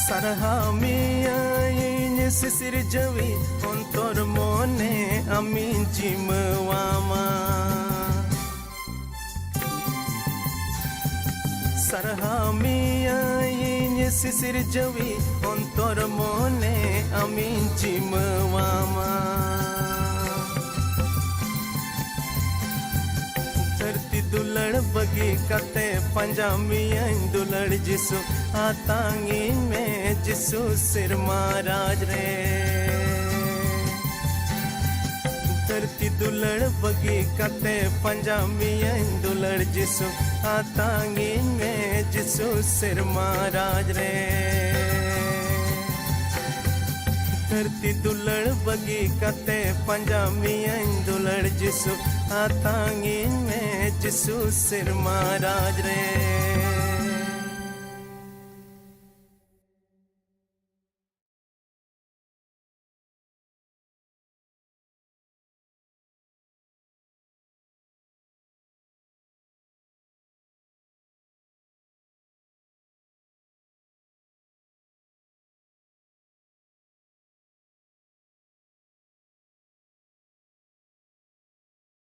ᱥᱟᱨᱦᱟᱣ ᱢᱮᱭᱟᱹᱧ ᱥᱤᱥᱤᱨᱡᱟᱹᱣᱤᱡ, ᱚᱱᱛᱚᱨ ᱢᱚᱱᱮ ᱟᱢᱤᱧ ᱡᱤᱢᱟᱹᱣᱟᱢᱟ᱾ ᱥᱟᱨᱦᱟᱣ ᱢᱮᱭᱟᱹᱧ ᱥᱤᱥᱤᱨᱡᱟᱹᱣᱤᱡ, ᱚᱱᱛᱚᱨ ᱢᱚᱱᱮ ᱟᱢᱤᱧ ᱡᱤᱢᱟᱹᱣᱟᱢᱟ᱾ ᱫᱷᱟᱹᱨᱛᱤ ᱫᱩᱞᱟᱹᱲ ᱵᱟᱹᱜᱤ ᱠᱟᱛᱮ ᱯᱟᱸᱡᱟ ᱢᱤᱭᱟᱹᱧ ᱫᱩᱞᱟᱹᱲ ᱡᱤᱥᱩ, ᱟᱛᱟᱝ ᱤᱧ ᱢᱮ ᱡᱤᱥᱩ ᱥᱮᱨᱢᱟ ᱨᱟᱡᱽ ᱨᱮ᱾ ᱫᱷᱟᱹᱨᱛᱤ ᱫᱩᱞᱟᱹᱲ ᱵᱟᱹᱜᱤ ᱠᱟᱛᱮ ᱯᱟᱸᱡᱟ ᱢᱤᱭᱟᱹᱧ ᱫᱩᱞᱟᱹᱲ ᱡᱤᱥᱩ, ᱟᱛᱟᱝᱤᱧ ᱢᱮ ᱡᱤᱥᱩ ᱥᱮᱨᱢᱟ ᱨᱟᱡᱽ ᱨᱮ᱾ ᱫᱷᱟᱹᱨᱛᱤ ᱫᱩᱞᱟᱹᱲ ᱵᱟᱹᱜᱤ ᱠᱟᱛᱮ ᱯᱟᱸᱡᱟ ᱢᱤᱭᱟᱹᱧ ᱫᱩᱞᱟᱹᱲ ᱡᱤᱥᱩ, ᱟᱛᱟᱝᱤᱧ ᱢᱮ ᱡᱤᱥᱩ ᱥᱮᱨᱢᱟ ᱨᱟᱡᱽ ᱨᱮ᱾